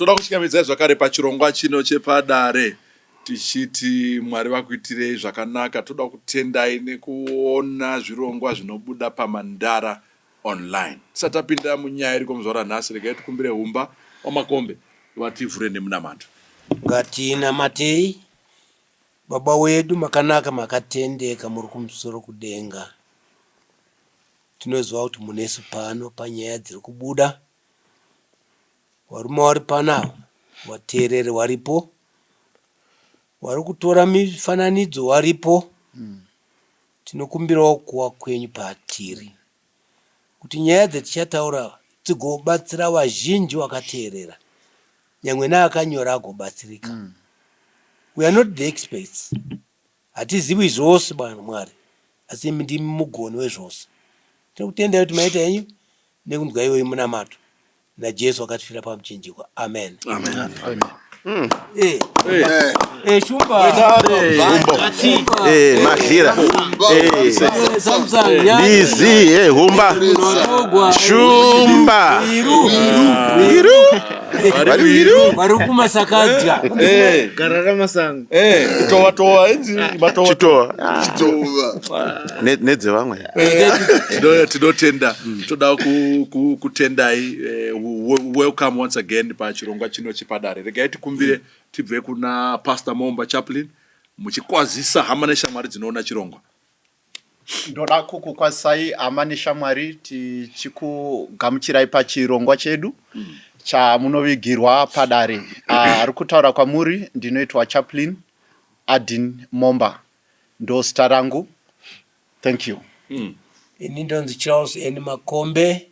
Toda kuchingamidzai zvakare pachirongwa chino chepadare tichiti Mwari vakuitirei zvakanaka. Toda kutendai nekuona zvirongwa zvinobuda paMandara Online. Tisati tapinda munyaya iriko muzuva ranhasi, regai tikumbire Humba waMakombe vativhure nemunamato. Ngatinamatei. Baba wedu makanaka makatendeka muri kumusoro kudenga. Tinoziva kuti munesu pano panyaya dziri kubuda. Varume vari pano ava vateereri varipo, vari kutora mifananidzo varipo. Tinokumbirawo kuva kwenyu patiri kuti nyaya dzatichataura dzigobatsira vazhinji vakateerera, nyangwe neakanyora agobatsirika. We are not the experts, hatizivi zvose Mwari, asi imi ndimi mugoni wezvose. Tinokutendai kuti maita henyu nekunzwa iyoyi munamato naJesu akatifira pamuchinjikwa. Amen. Amen. Amen. Eh. Eh. Eh, Shumba. Eh, mahlira. Eh. Samsung. Ndizi, eh, humba. Shumba. Iru. Iru. Vari wiru. Vari kumasakadya. Eh. Gara ramasango. Eh, kutowa towa inzi matowa. Chitowa. Chitova. Nedzevamwe. Tinotenda. Toda kutendai. Welcome once again pachirongwa chino chepadare. Regai tikumbire tibve kuna Pastor Momba Chaplin muchikwazisa hama neshamwari dzinoona chirongwa. Ndoda kukukwazisai hama neshamwari tichikugamuchirai pachirongwa chedu chamunovigirwa padare. Ari kutaura kwamuri ndinoitwa Chaplin Adin Momba ndozita rangu. Thank you. Ini ndonzi Charles N Makombe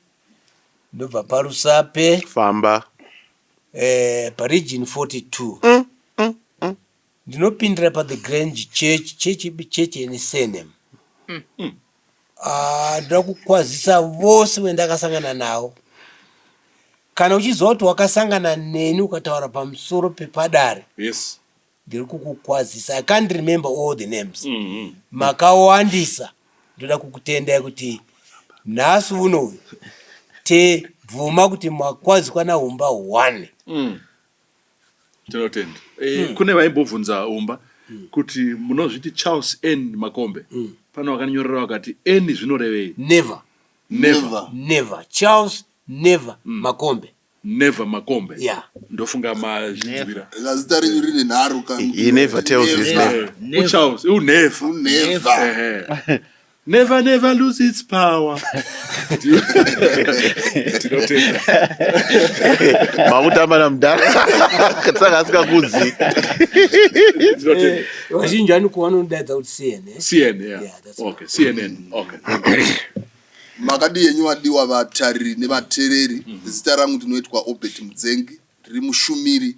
ndobva paRusape. Famba. PaRegion 42. Ndinopindira pa The Grange Church, church ipi church ine surname. Ah, ndoda kukwazisa vose vendakasangana navo. Kana uchiziva kuti wakasangana neni ukataura pamusoro pepadare, ndiri kukukwazisa. I can't remember all the names. Makawandisa. Ndoda kukutendai kuti nhasi uno uyu tebvuma kuti makwaziswa naHumba 1. Tinotenda. Kune vaimbobvunza Humba kuti munozviti Charles N Makombe. Pano vakanyorera vakati N zvinorevei? Never. Never. Never. Charles Never Makombe. Never Makombe. Yeah. Ndofunga mazvinzwira. Zita renyu rine nharo kan. He never tells his name. Charles, u never. U never. Ehe. Never, never lose its power. Tinotenda. Makutamba namudhara. Saka asikakudzi. Tinotenda. Vazhinji vanodaidza kuti CNN. CNN, yeah. Yeah, that's Okay, CNN. Okay. Makadii henyu vadiwa vatariri nevatereri. Zita rangu ndinoitwa Obert Mudzengi. Ndiri mushumiri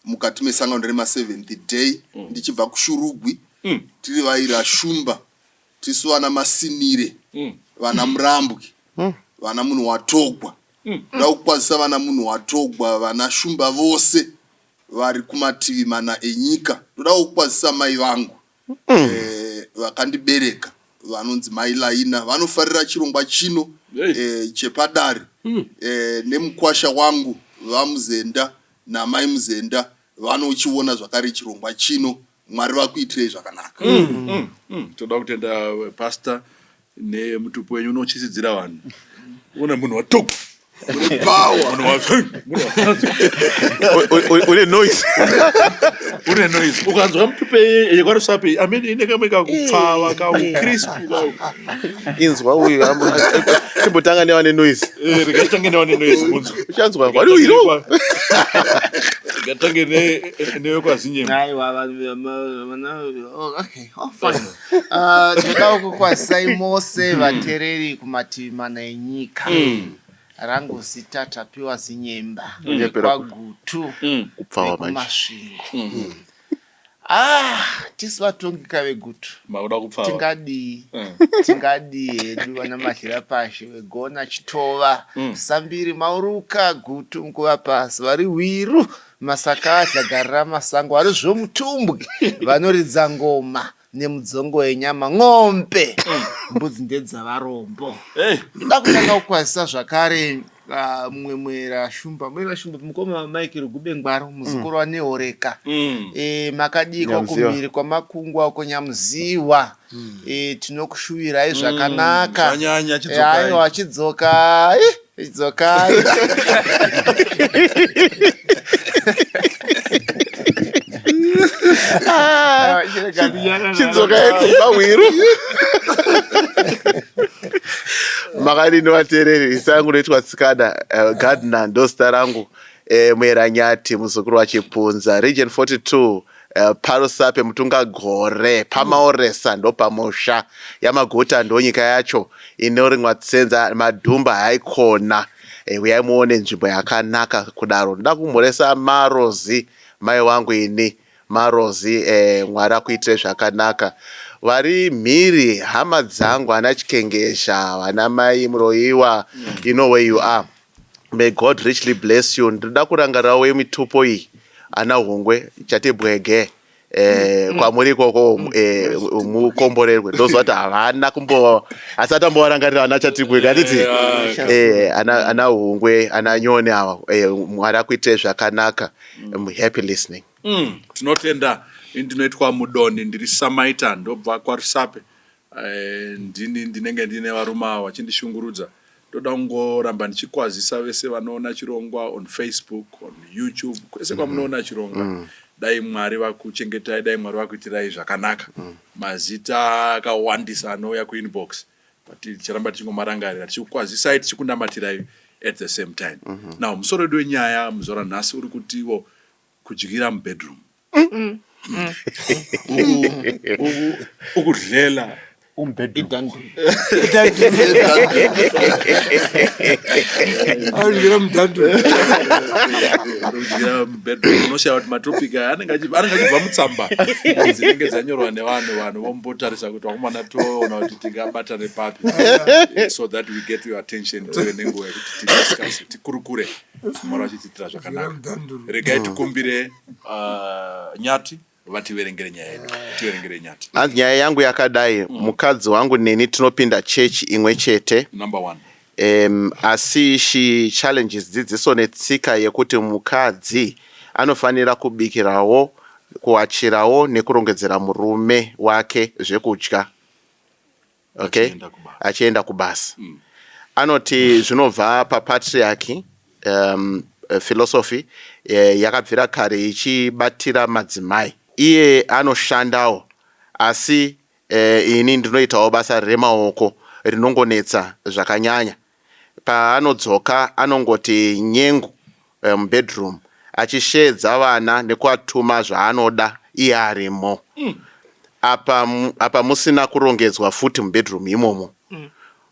mukati mesangano remaSeventh Day ndichibva kuShurugwi. Tiri vaira Shumba. Tisu vana Masinire, vana Murambwi, vana munhu watogwa. Ndoda kukwazisa vana munhu watogwa, vana Shumba vose vari kumativi mana enyika. Ndoda kukwazisa mai vangu vakandibereka vanonzi mai Laina, vanofarira chirongwa chino chepadare, nemukwasha wangu vaMuzenda namai Muzenda vanochiona zvakare chirongwa chino. Mwari vakuitirei zvakanaka. Toda kutenda pastor nemutupo wenyu unotyisidzira vanhu. Une munhu watuku. Une power. Munhu wa Une noise. Une noise. Ukanzwa mutupo yekwaRusape, I mean ine kamwe kakupfava, kaukrisp. Inzwa uyu timbotanga nevane noise. Rega titange nevane noise munzwa. Uchanzwa wari uiro. Rega titange nevekwaZinyemba. Aiwa, vana, oh, okay, oh, fine. Ndinoda kukwazisai mose vatereri kumativi mana enyika. Rangu zita Tapiwa Zinyemba, Kunyepera wekwaGutu, kupfawa manje. wekuMasvingo. Ah, tisu vatongi kaveGutu. Makuda kupfawa. Tingadii? Tingadii hedu vana Madhlira Pashe vegona Chitova, Sambiri Mauruka, Gutu Mukuva Pasi, vari hwiru Masakadza, Garira Masango, vari zvomutumbwi vanoridza ngoma nemudzongo wenyama, n'ombe, mbudzi ndedzavarombo. Hey. Ndoda kutanga kukwazisa zvakare Ah, mumwe muera shumba muera shumba mukoma Michael Gubengwaro muzukuru mm. waNehoreka mm. e, makadii kwakumhiri kwamakungwa uko Nyamuziwa mm. e, tinokushuvirai mm. zvakanaka mm. e, aiwa chidzokai chidzokai ah, chidzokai kubva hwiru makadini vateereri zita rangu rinoitwa tsikada uh, gardner ndo zita rangu eh, muera nyati muzukuru wachipunza region 42 eh, parusape mutungagore pamaoresa ndopamusha yamaguta ndonyika yacho inorimwa tsenza madhumba haikona eh, uyai muone nzvimbo yakanaka kudaro ndoda kumhoresa marozi mai wangu ini Marozi eh, Mwari akuitire zvakanaka. Vari mhiri hama dzangu ana Chikengesha, vana mai Muroyiwa, you know where you are. May God richly bless you. Ndinoda kurangarirawo mitupo iyi ana Hungwe, Chatibwege eh, mm. kwamuri ikoko mm. eh, mukomborerwe ndoziva kuti havana kumbo asati ambovarangarira ana Chatibwege handiti eh, ana, ana Hungwe ana Nyoni ava eh, Mwari akuitire zvakanaka. Mm. Happy listening. Mm, tinotenda ini ndinoitwa mudoni ndiri samaita ndobva kwarusape eh, ndini ndinenge ndine varume ava vachindishungurudza ndoda kungoramba ndichikwazisa vese vanoona chirongwa on facebook on youtube kwese mm. kwamunoona chirongwa mm. dai mwari vakuchengetai dai mwari vakuitirai zvakanaka mm. mazita akawandisa anouya kuinbox but ticharamba tichingomarangarira tichikukwazisai tichikunamatirai at the same time mm -hmm. now musoro wedu wenyaya muzuva ranhasi uri kutiwo kudyira mubedroom mm. mm. ukudlela unoshaya kuti matopic aya anenge achibva mutsamba dzinenge dzanyorwa nevanhu vanhu vombotarisa kuti vakomana toona kuti tingabatane papi so that we get your attention tive nenguva yekuti tidiscuss tikurukure Mwari vachitiitira zvakanaka. Regai tikumbire uh, Nyati vativerengere nyaya yedu. Tiverengere Nyati. Hanzi nyaya yangu yakadai mm. Mukadzi wangu neni tinopinda chechi imwe chete. Number one. Um, asi she challenges dzidziso netsika yekuti mukadzi anofanira kubikirawo kuwachirawo nekurongedzera murume wake zvekudya okay achienda kubasa mm. anoti zvinobva papatriarchy um, philosophy eh, yakabvira kare ichibatira madzimai iye anoshandawo asi eh, ini ndinoitawo basa remaoko rinongonetsa zvakanyanya Paanodzoka anongoti nyengu mubedroom achisheedza vana nekuvatuma zvaanoda iye arimo. Apa apa musina kurongedzwa futi mubedroom imomo.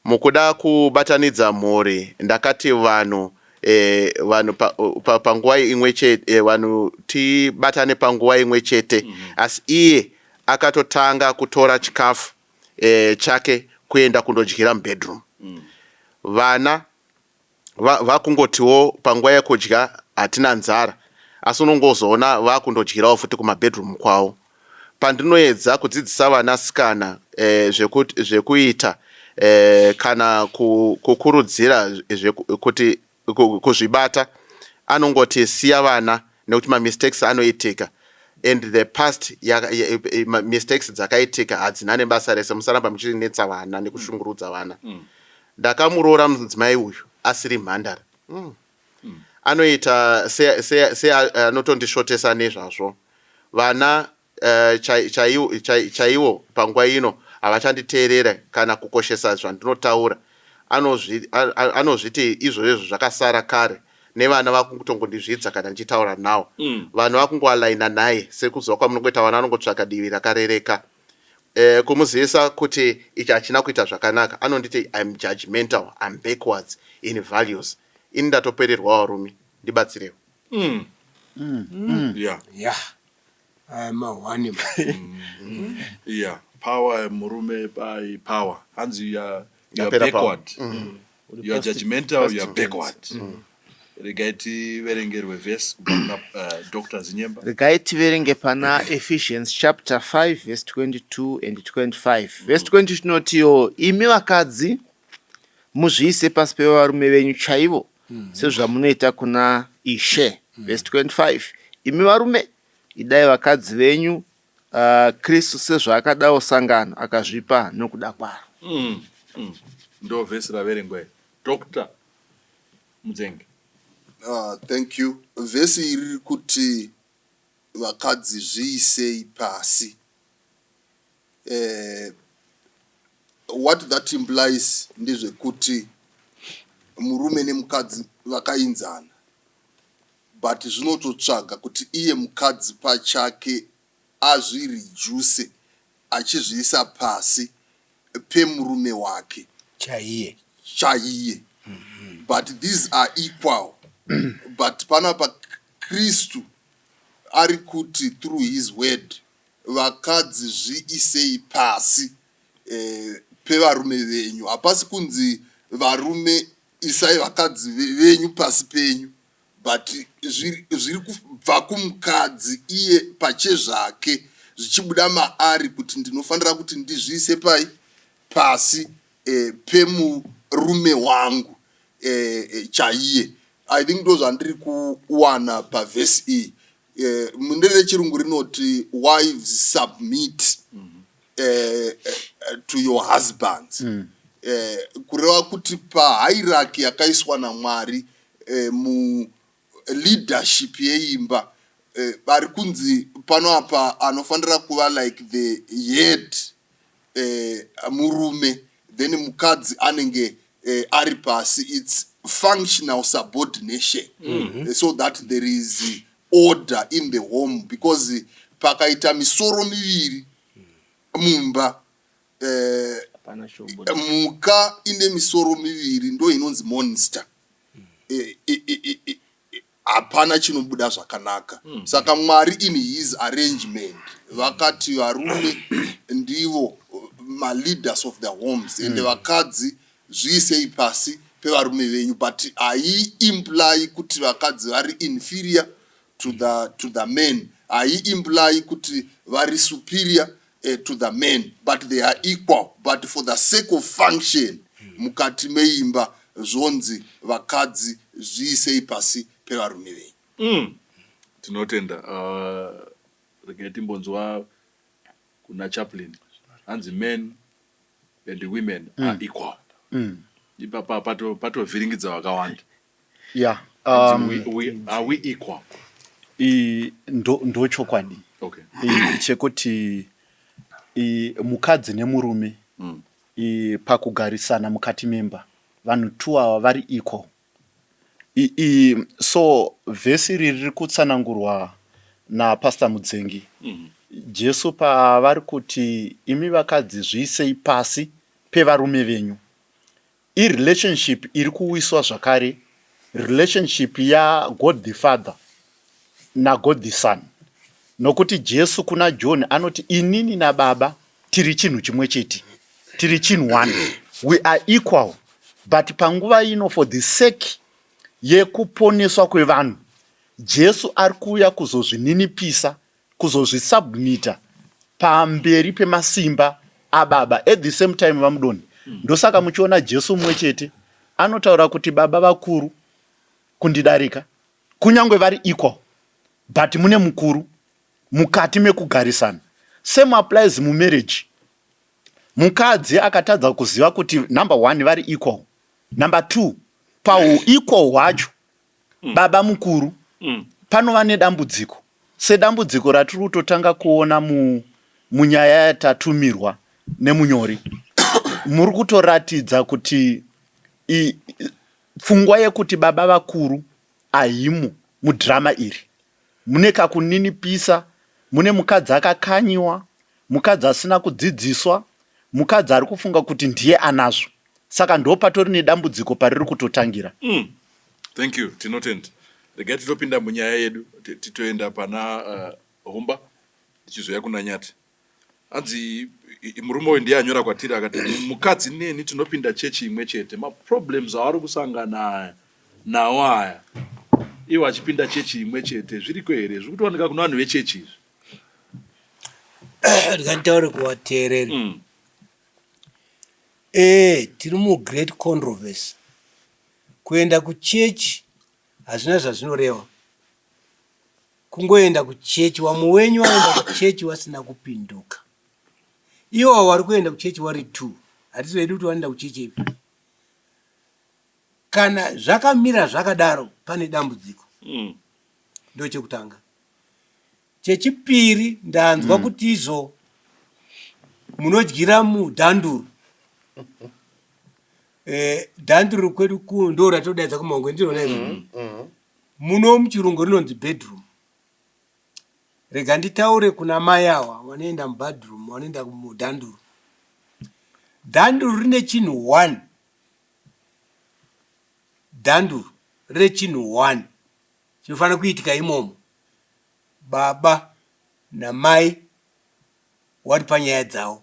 Mukuda kubatanidza mhuri ndakati vanhu eh, vanhu pa, pa, panguva imwe chete eh, vanhu tibatane panguva imwe chete asi iye akatotanga kutora chikafu eh, chake kuenda kundodyira mubedroom mm. Vana vakungotiwo va panguva yekudya hatina nzara asi unongozoona vakundodyirawo futi kumabedroom kwavo. Pandinoedza kudzidzisa vanasikana eh, zvekuita eh, kana kukurudzira kuti kuzvibata anongoti siya vana nekuti mamistakes anoitika and the past ya, ya, mistakes dzakaitika hadzina nebasa rese musaramba muchinetsa vana nekushungurudza vana mm. Ndakamuroora mudzimai uyu asiri mhandara mm. Mm. Anoita seanotondisvotesa se, se nezvazvo vana Eh, chaiwo panguva ino havachanditeerera kana kukoshesa zvandinotaura. Anozviti izvozvo zvakasara kare nevana vakutongondizvidza kana ndichitaura nawo. Mm. Vanhu vakungoalaina naye sekuziva kwamunongoita vana vanongotsvaka divi rakarereka. Eh, kumuzivisa kuti ichi hachina kuita zvakanaka anonditi I'm judgmental, I'm backwards in values. Ini ndatopererwa varume, ndibatsirewo. Mm. Mm. Mm. Yeah. Yeah. Aya mahwani mm. Yeah, power murume by power. Hanzi you are, you are backward. Mm. You are judgmental, you are backward. Mm. Regai tiverengerwe verse kubva kuna uh, Dr. Zinyemba. Regai tiverenge pana Ephesians chapter 5 verse 22 and 25. Verse 20 tinotiyo imi vakadzi muzviise pasi pevarume venyu chaivo. sezvamunoita kuna Ishe. Vhesi 25, Imi varume, idai vakadzi venyu, Kristu sezvaakadawo sangano, akazvipa nokuda kwaro. Ndo vhesi raverengwa iri. Doctor Mudzenge. Thank you. Vhesi iri riri kuti vakadzi zviisei pasi. What that implies ndezvekuti murume nemukadzi vakainzana, but zvinototsvaga kuti iye mukadzi pachake azvireduce achizviisa pasi pemurume wake chaiye. Chaiye. But these are equal, but panapa Kristu ari kuti through his word, vakadzi zviisei pasi pevarume venyu. Hapasi kunzi varume isai vakadzi venyu pasi penyu, but zviri kubva kumukadzi iye pachezvake, zvichibuda maari kuti ndinofanira kuti ndizviise pai pasi pemurume wangu chaiye. I think ndo zvandiri kuwana pavhesi iyi. Mundere rechirungu rinoti, "Wives, submit to your husbands." Kureva kuti pahierarchy yakaiswa naMwari muleadership yeimba, vari kunzi pano apa anofanira kuva like the head murume, then mukadzi anenge ari pasi. It's functional subordination so that there is order in the home, because pakaita misoro miviri mumba, Hapana chinobuda. Mhuka ine misoro miviri ndo inonzi monster. Hapana chinobuda zvakanaka. Saka Mwari in his arrangement vakati varume ndivo maleaders of the homes, ende vakadzi zviisei pasi pevarume venyu, but haiimply kuti vakadzi vari inferior to the men, haiimply kuti vari superior to the men, but they are equal. But for the sake of function mukati meimba, zvonzi vakadzi zviisei pasi pevarume venyu. Tinotenda. Regai timbonzwa kuna Chaplain. Hanzi men and women are equal. Ipapa patovhiringidza vakawanda. Hanzi are we equal? Ndo chokwadi chekuti mukadzi nemurume pakugarisana mukati memba, vanhu two ava vari equal. So vhesi iri riri kutsanangurwa naPastor Mudzengi. Jesu pavari kuti imi vakadzi zviisei pasi pevarume venyu, irelationship iri kuwiswa zvakare, relationship yaGod the Father naGod the Son, nokuti Jesu kuna John anoti inini nababa tiri chinhu chimwe chete, tiri chinhu one, we are equal. But panguva ino, for the sake yekuponeswa kwevanhu, Jesu ari kuuya kuzozvininipisa, kuzozvisubmita pamberi pemasimba ababa at the same time. Vamudoni, ndosaka muchiona Jesu mumwe chete anotaura kuti baba vakuru kundidarika, kunyange vari equal, but mune mukuru mukati mekugarisana. Same applies mumarriage. Mukadzi akatadza kuziva kuti number one, vari equal, number two, pauequal hwacho baba mukuru, panova nedambudziko, sedambudziko ratiri kutotanga kuona munyaya yatatumirwa nemunyori. Muri kutoratidza kuti pfungwa yekuti baba vakuru ahimo mudhirama iri. Mune kakuninipisa, mune mukadzi akakanyiwa, mukadzi asina kudzidziswa, mukadzi ari kufunga kuti ndiye anazvo. Saka ndo patori nedambudziko pariri kutotangira. Thank you, tinotenda. Regai titopinda munyaya yedu, titoenda pana Humba, tichizoya kuna Nyati. Hanzi murume uyu ndiye anyora kwatiri akati mukadzi neni tinopinda chechi imwe chete. Maproblems avari kusangana aya nawo aya, iwo achipinda chechi imwe chete, zviriko here? Zviri kutowanika kuna vanhu vechechi izvi? Ndikanditaure kuvateereri. Tiri mugreat controversy. Kuenda kuchechi hazvina zvazvinoreva. Kungoenda kuchechi, wamwe wenyu vaenda kuchechi wasina kupinduka. Iwo wari kuenda kuchechi wari two, hatizoedi kuti wanoenda kuchechi ipi. Kana zvakamira zvakadaro, pane dambudziko. Ndochekutanga. Chechipiri ndanzwa kuti izvo munodyira mudhanduru. Eh, dhanduru kwedu ku ndo ratodaidza kumangwe ndirona iri. Muno muchirungu rinonzi bedroom. Rega nditaure kuna mai awa vanoenda mubedroom vanoenda mudhanduru. Dhanduru rine chinhu one. Dhanduru rine chinhu one chinofanira kuitika imomo. Baba namai wari panyaya dzawo.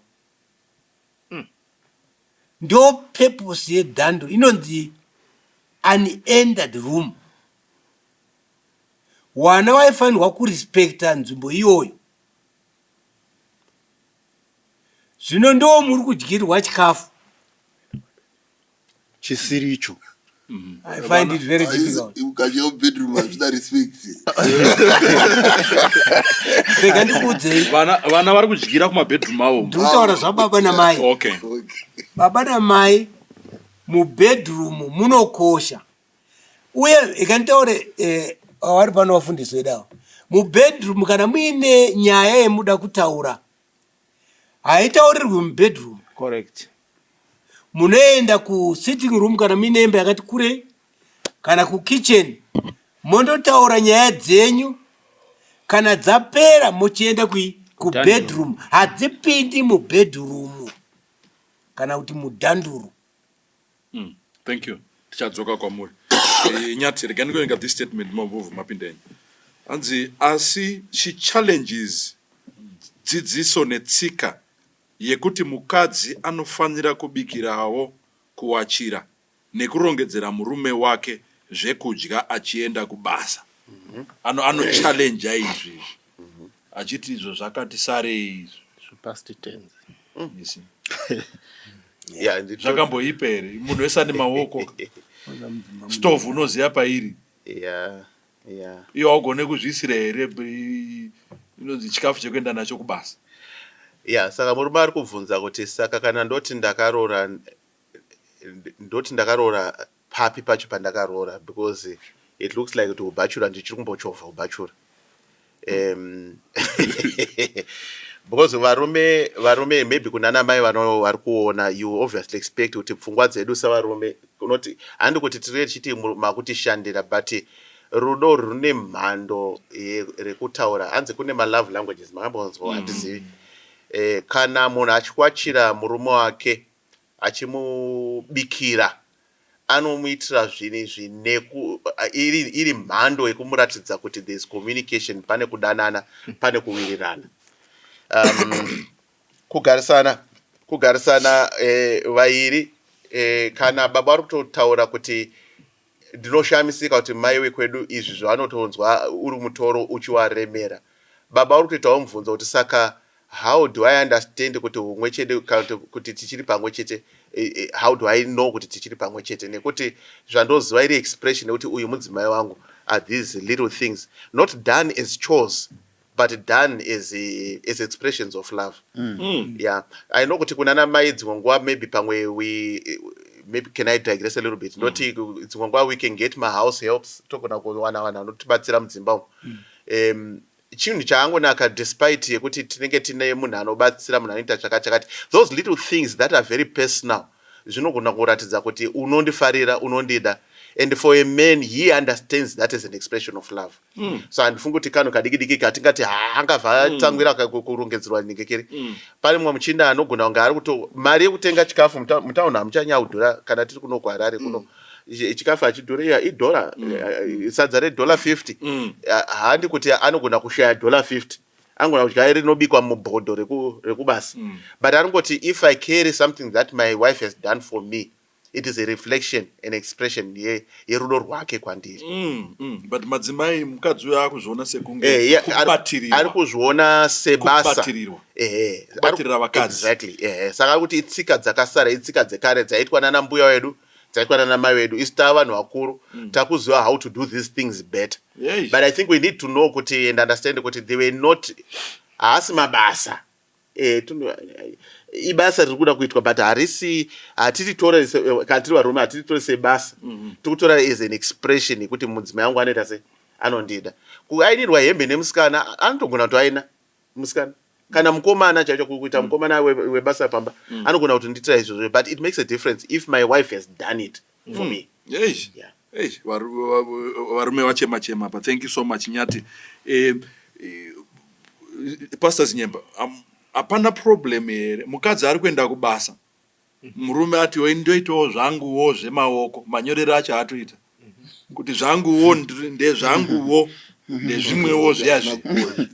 Ndo purpose yedhanduru inonzi unentered room. Wana waifanirwa kurespecta nzvimbo iyoyo. Zvino ndo muri kudyirwa chikafu Chisiri icho. I find it very difficult. Ukadya mubedroom hazvina respect. Rega ndikuudzei. Vana vana vari kudyira kumabedroom avo. Ndiri kutaura zvababa namai. Okay. Baba namai mubedroom munokosha. Uye rega nditaure eh, vari pano vafundisi vedu ava. Mubedroom kana muine nyaya yemuda kutaura haitaurirwi mubedroom. Correct. Munoenda kusitting room kana muine imba yakati kurei kana kukitchen mondotaura nyaya dzenyu kana dzapera mochienda kui kubedroom. Hadzipindi mubedroom kana kuti mudhanduru. Thank you. Tichadzoka kwamuri. Nyati, rega ndikuverenga this statement mabvubvu mapinda enyu. Hanzi asi she challenges dzidziso netsika yekuti mukadzi anofanira kubikirawo, kuwachira nekurongedzera murume wake zvekudya achienda kubasa. Ano ano challenge izvi izvi. Achiti izvo zvakati sarei izvi. Past tense. You see. Zvakamboipa here? Munhu wese ane maoko. Stove unoziva pairi. Iwe haugone kuzviisira here inonzi chikafu chekuenda nacho kubasa? Yeah, saka murume ari kubvunza kuti saka kana ndoti ndakaroora ndoti ndakaroora papi pacho pandakaroora because it looks like kuti ubhachura ndichiri kumbochovha ubhachura because varume varume maybe kunana mai vano vari kuona you obviously expect kuti pfungwa dzedu sevarume unoti handi kuti tiri tichiti makutishandira but rudo rune mhando rekutaura hanzi kune malove languages makambonzwa handizivi kana munhu achikwachira murume wake achimubikira anomuitira zvinhu izvi neku iri, iri mhando yekumuratidza kuti there is communication pane kudanana pane kuwirirana kugarisana kugarisana vairi kana baba vari kutotaura kuti Ndinoshamisika kuti mai wekwedu izvi zvavanotonzwa uri mutoro uchiwaremera. Baba vari kutoitawo mubvunzo kuti saka how do I understand kuti humwe chete kana kuti kuti tichiri pamwe chete how do I know kuti tichiri pamwe chete nekuti zvandoziva iri expression yekuti uyu mudzimai wangu are these little things not done as chores but done as expressions of love. Yeah, I know kuti kunana mai dzimwe nguva maybe pamwe we maybe can I digress a little bit ndoti dzimwe nguva we can get mahouse helps togona kuwana vanhu vanotibatsira mudzimba umu. Chinhu chaangonaka despite yekuti tinenge tine munhu anobatsira munhu anoita chakati chakati those little things that are very personal zvinogona kuratidza kuti unondifarira unondida and for a man he understands that as an expression of love. So handifungi kuti kanhu kadiki diki katingati haa angabva atangwira kurongedzerwa nengekere. Pane mumwe muchinda anogona kunge ari kuto mari yekutenga chikafu mutauni hamuchanyanya kudhura kana tiri kuno kuHarare kuno. Chikafu hachidhure iya idhora sadza redollar 50. Handi kuti anogona kushaya dollar 50. Anogona kudya rinobikwa mubhodho rekubasa. But anongoti if I carry something that my wife has done for me it is a reflection an expression yerudo rwake kwandiri. But madzimai mukadzi uyo akuzviona sekunge kubatirirwa. Ari kuzviona sebasa. Kubatirirwa. Kubatirira vakadzi. Exactly. Saka ari kuti itsika dzakasara, itsika dzekare dzaiitwa nana mbuya wedu, Dzaitwa nana mai vedu. Isu tava vanhu vakuru, takuziva how to do these things better. But I think we need to know kuti and understand kuti they were not, haasi mabasa. Eh, ibasa riri kuda kuitwa, but harisi, hatititore kana tiri varume, hatititore sebasa. Tiri kutora as an expression yekuti mudzimai wangu anoita sei, anondida. Kuainirwa hembe nemusikana, anotogona kutoaina musikana kana mukomana chaicho, kuita mukomana webasa pamba anogona kutondiitira izvozvo, but it makes a difference if my wife has done it for me. Eish. Eish, varume vachema chema pa. Thank you so much, Nyati. Pastor Zinyemba, hapana problem here mukadzi ari kuenda kubasa, murume ati, "Oi, ndoitawo zvanguwo zvemaoko"? Manyorero acho atoita kuti zvanguwo ndezvanguwo, ndezvimwewo zviyazvi,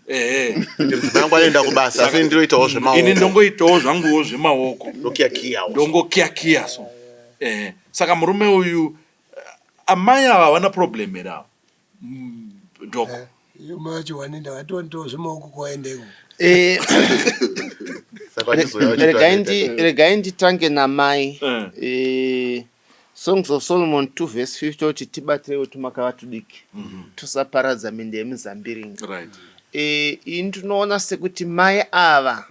ehe. Mudzimai wangu anoenda kubasa, asi ndinoitawo Ini zvemaoko. Ndongoitawo zvanguwo zvemaoko. Ndokiyakiyawo. Ndongokiyakiya so, ehe. Saka murume uyu, amai ava havana problem here ava, Doko? Iyo macho wanenda vatondiwo zvemaoko kwaendeko. Saka vachizouya vachiti Regai nditange namai. Songs of Solomon 2 verse 50 kuti tibatsirewo tumakava tudiki, tusaparadza minda yemizambiringa. Ini ndinoona sekuti mai ava,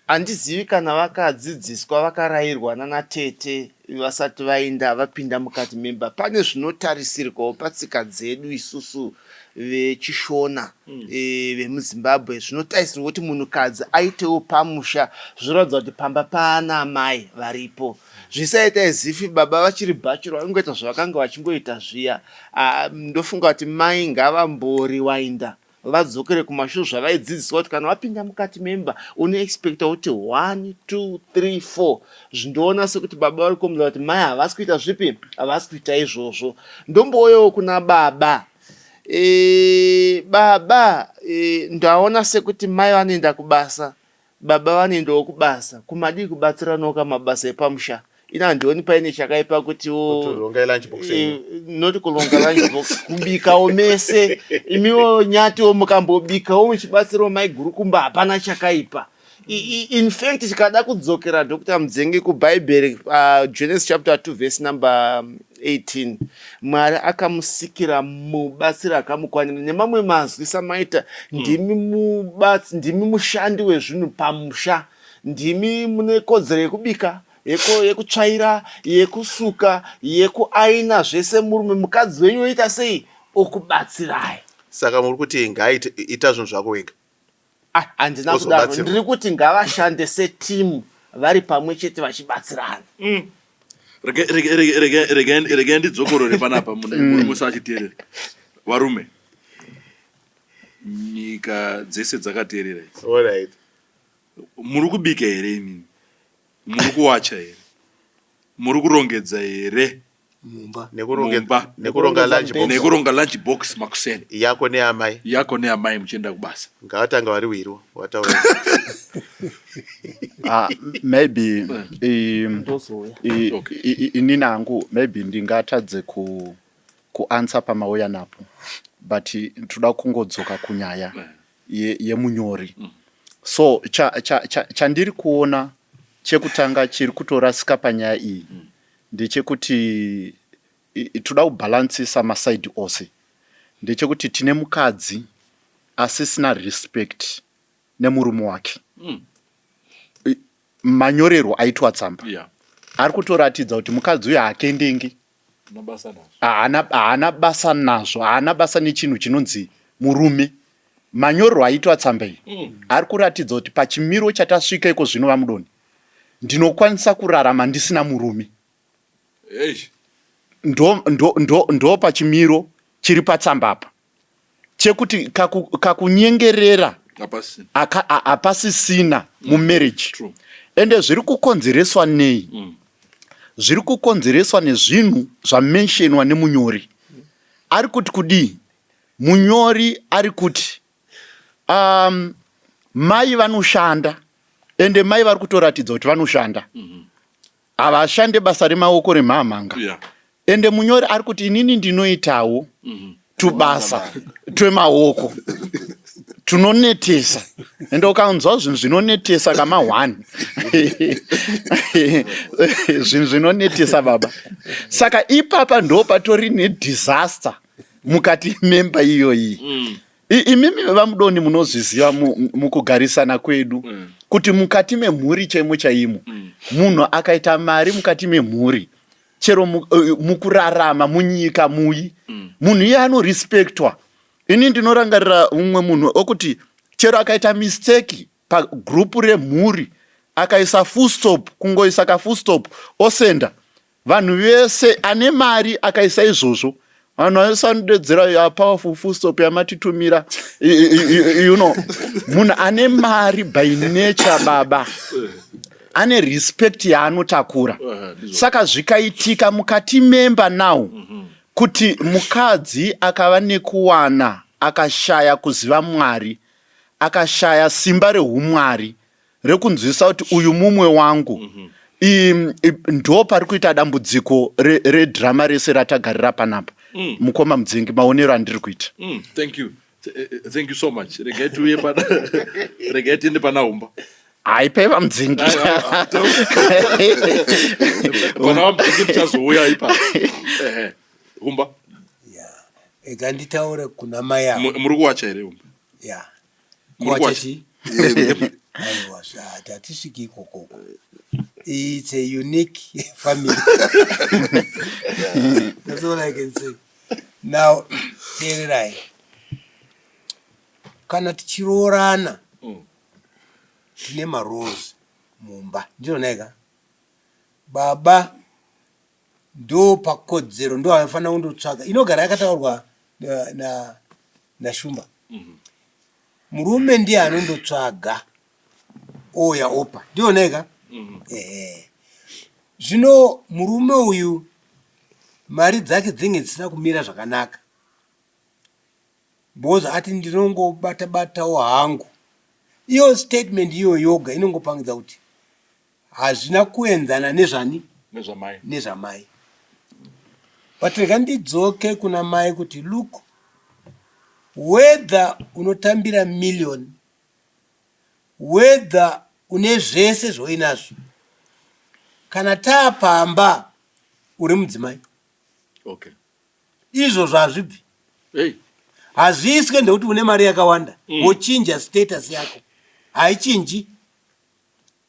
handizivi kana vakadzidziswa, vakarayirwa nanatete vasati vaenda, vapinda mukati memba. Pane zvinotarisirwawo patsika dzedu isusu vechiShona, vemuZimbabwe, zvinotarisirwa kuti munhukadzi aitewo pamusha, zvinoratidza kuti pamba paana amai varipo. Zvisaita as if baba vachiri bachelor, vangoita zvavakanga vachingoita zviya. Ah, ndofunga kuti mai ngavamboriwainda, vadzokere kumashure zvavaidzidziswa kuti kana wapinda mukati memba unoexpecta kuti 1 2 3 4. Zvindoona sekuti baba vari kukombera kuti mai havasi kuita zvipi, havasi kuita izvozvo. Ndombouyawo kuna baba. Baba, ndaona sekuti mai vanoenda kubasa, baba vanoendawo kubasa. Kumadii kubatsiranawo kamabasa epamusha? Ina handioni paine chakaipa kutiwo Kuronga lunch box yenyu. Not kuronga lunch box, kubikawo mese. Imiwo Nyatiwo mukambobikawo muchibatsirawo mai guru kumba, hapana chakaipa. In fact, tikada kudzokera, Dr Mudzengi, kuBhaibheri, Genesis chapter 2 verse number 18, Mwari akamusikira mubatsiri akamukwanira. Nemamwe mazwi, samaita ndimi mubatsi, ndimi mushandi wezvinhu pamusha, ndimi mune kodzero yekubika, yekutsvaira, yekusuka, yekuaina, zvese murume. Mukadzi wenyu oita sei? Okubatsirai. Saka muri kuti ngaaite, ita zvinhu zvako wega? Ah, handina kudaro. Ozobatsirwa. Ndiri kuti ngavashande setimu, vari pamwe chete vachibatsirana. Regai ndidzokorore panapa, munhu musachiteerera. Varume, nyika dzese dzakateerera idzi. Muri kubika here imimi? Muri kuwacha here? Muri kurongedza here? Mumba. Mumba. Nekuronga lunch box. Nekuronga lunch box makuseni. Yako neamai. Yako neamai muchienda kubasa. Ngavatanga vari wirwa wataura. Ah, maybe Ndozouya. Inini hangu maybe ndingatadze kuanswer pamauya napo, but toda kungodzoka kunyaya yemunyori. So chandiri kuona chekutanga chiri kutorasika panyaya iyi ndechekuti toda kubhalansisa masides ose. Ndechekuti tine mukadzi asisina respect nemurume wake. Manyorerwo aitwa tsamba ari kutoratidza kuti mukadzi uyu haakendengi. Mabasa nazvo. Haana basa nazvo, haana basa nechinhu chinonzi murume. Manyorerwo aitwa tsamba iyi ari kuratidza kuti pachimiro chatasvika iko zvino, VaMudoni, ndinokwanisa kurarama ndisina murume. Eish. Ndo pachimiro chiri patsamba apa chekuti kakunyengerera Hapasi. Hapasisina mumarriage. Ende zviri kukonzereswa nei? Zviri kukonzereswa nezvinhu zvamenshenwa nemunyori. Ari kuti kudii munyori? Ari kuti mai vanoshanda, ende mai vari kutoratidza kuti vanoshanda, havashande basa remaoko remhamhanga. Ende munyori ari kuti, inini ndinoitawo tubasa twemaoko tunonetesa. Ende ukanzwa zvinhu zvinonetesa kama one, zvinhu zvinonetesa baba. Saka ipapa ndo patori nedisaster mukati memba iyoyi. Imimi vamudoni munozviziva mukugarisana kwedu kuti mukati memhuri chaimo chaimo, munhu akaita mari mukati memhuri, chero mukurarama munyika muyi, munhu iye anorespectwa. Ini ndinorangarira mumwe munhu okuti chero akaita mistake pagrupu remhuri, akaisa full stop, kungoisa kafull stop osenda, vanhu vese ane mari akaisa izvozvo, vanhu vasanodedzera ya powerful full stop yamatitumira. Munhu ane mari by nature baba ane respect yaanotakura. Saka zvikaitika mukati memba now kuti mukadzi akava nekuwana, akashaya kuziva Mwari, akashaya simba reumwari rekunzwisa kuti uyu mumwe wangu, ndo pari kuita dambudziko redhirama rese ratagarira panapa. Mukoma Mudzingi, maonero andiri kuita. Thank you. Thank you so much. Regai tiuye pana, regai tiende pana Humba. Haipaiva Mudzingi. Pana vaMudzingi tichazouya ipa. Ehe. Humba. Ya, ega nditaure kuna mai avo. Muri kuwacha here, Humba? Ya. Muri kuwacha kuwacha? Chii? Aiwa, hatisviki ikokoko. It's a unique family, that's all I can say. Now teererai, kana tichiroorana, tine maroles mumba, ndizvonaika? Baba ndo pakodzero, ndo anofanira kundotsvaga, inogara yakataurwa naShumba. Murume ndiye anondotsvaga oya opa, ndionaika? Ehe. Zvino murume uyu mari dzake dzinge dzisina kumira zvakanaka because ati ndinongobata batawo hangu. Iyo statement iyo yoga inongopangidza kuti hazvina kuenzana nezvani? Nezvamai. Nezvamai. But rega ndidzoke kuna mai kuti look, whether unotambira million, whether une zvese zvoinazvo, kana taapamba uri mudzimai. Izvozvo hazvibvi. Hey. Hazviiswe ndekuti une mari yakawanda wochinja status yako, haichinji.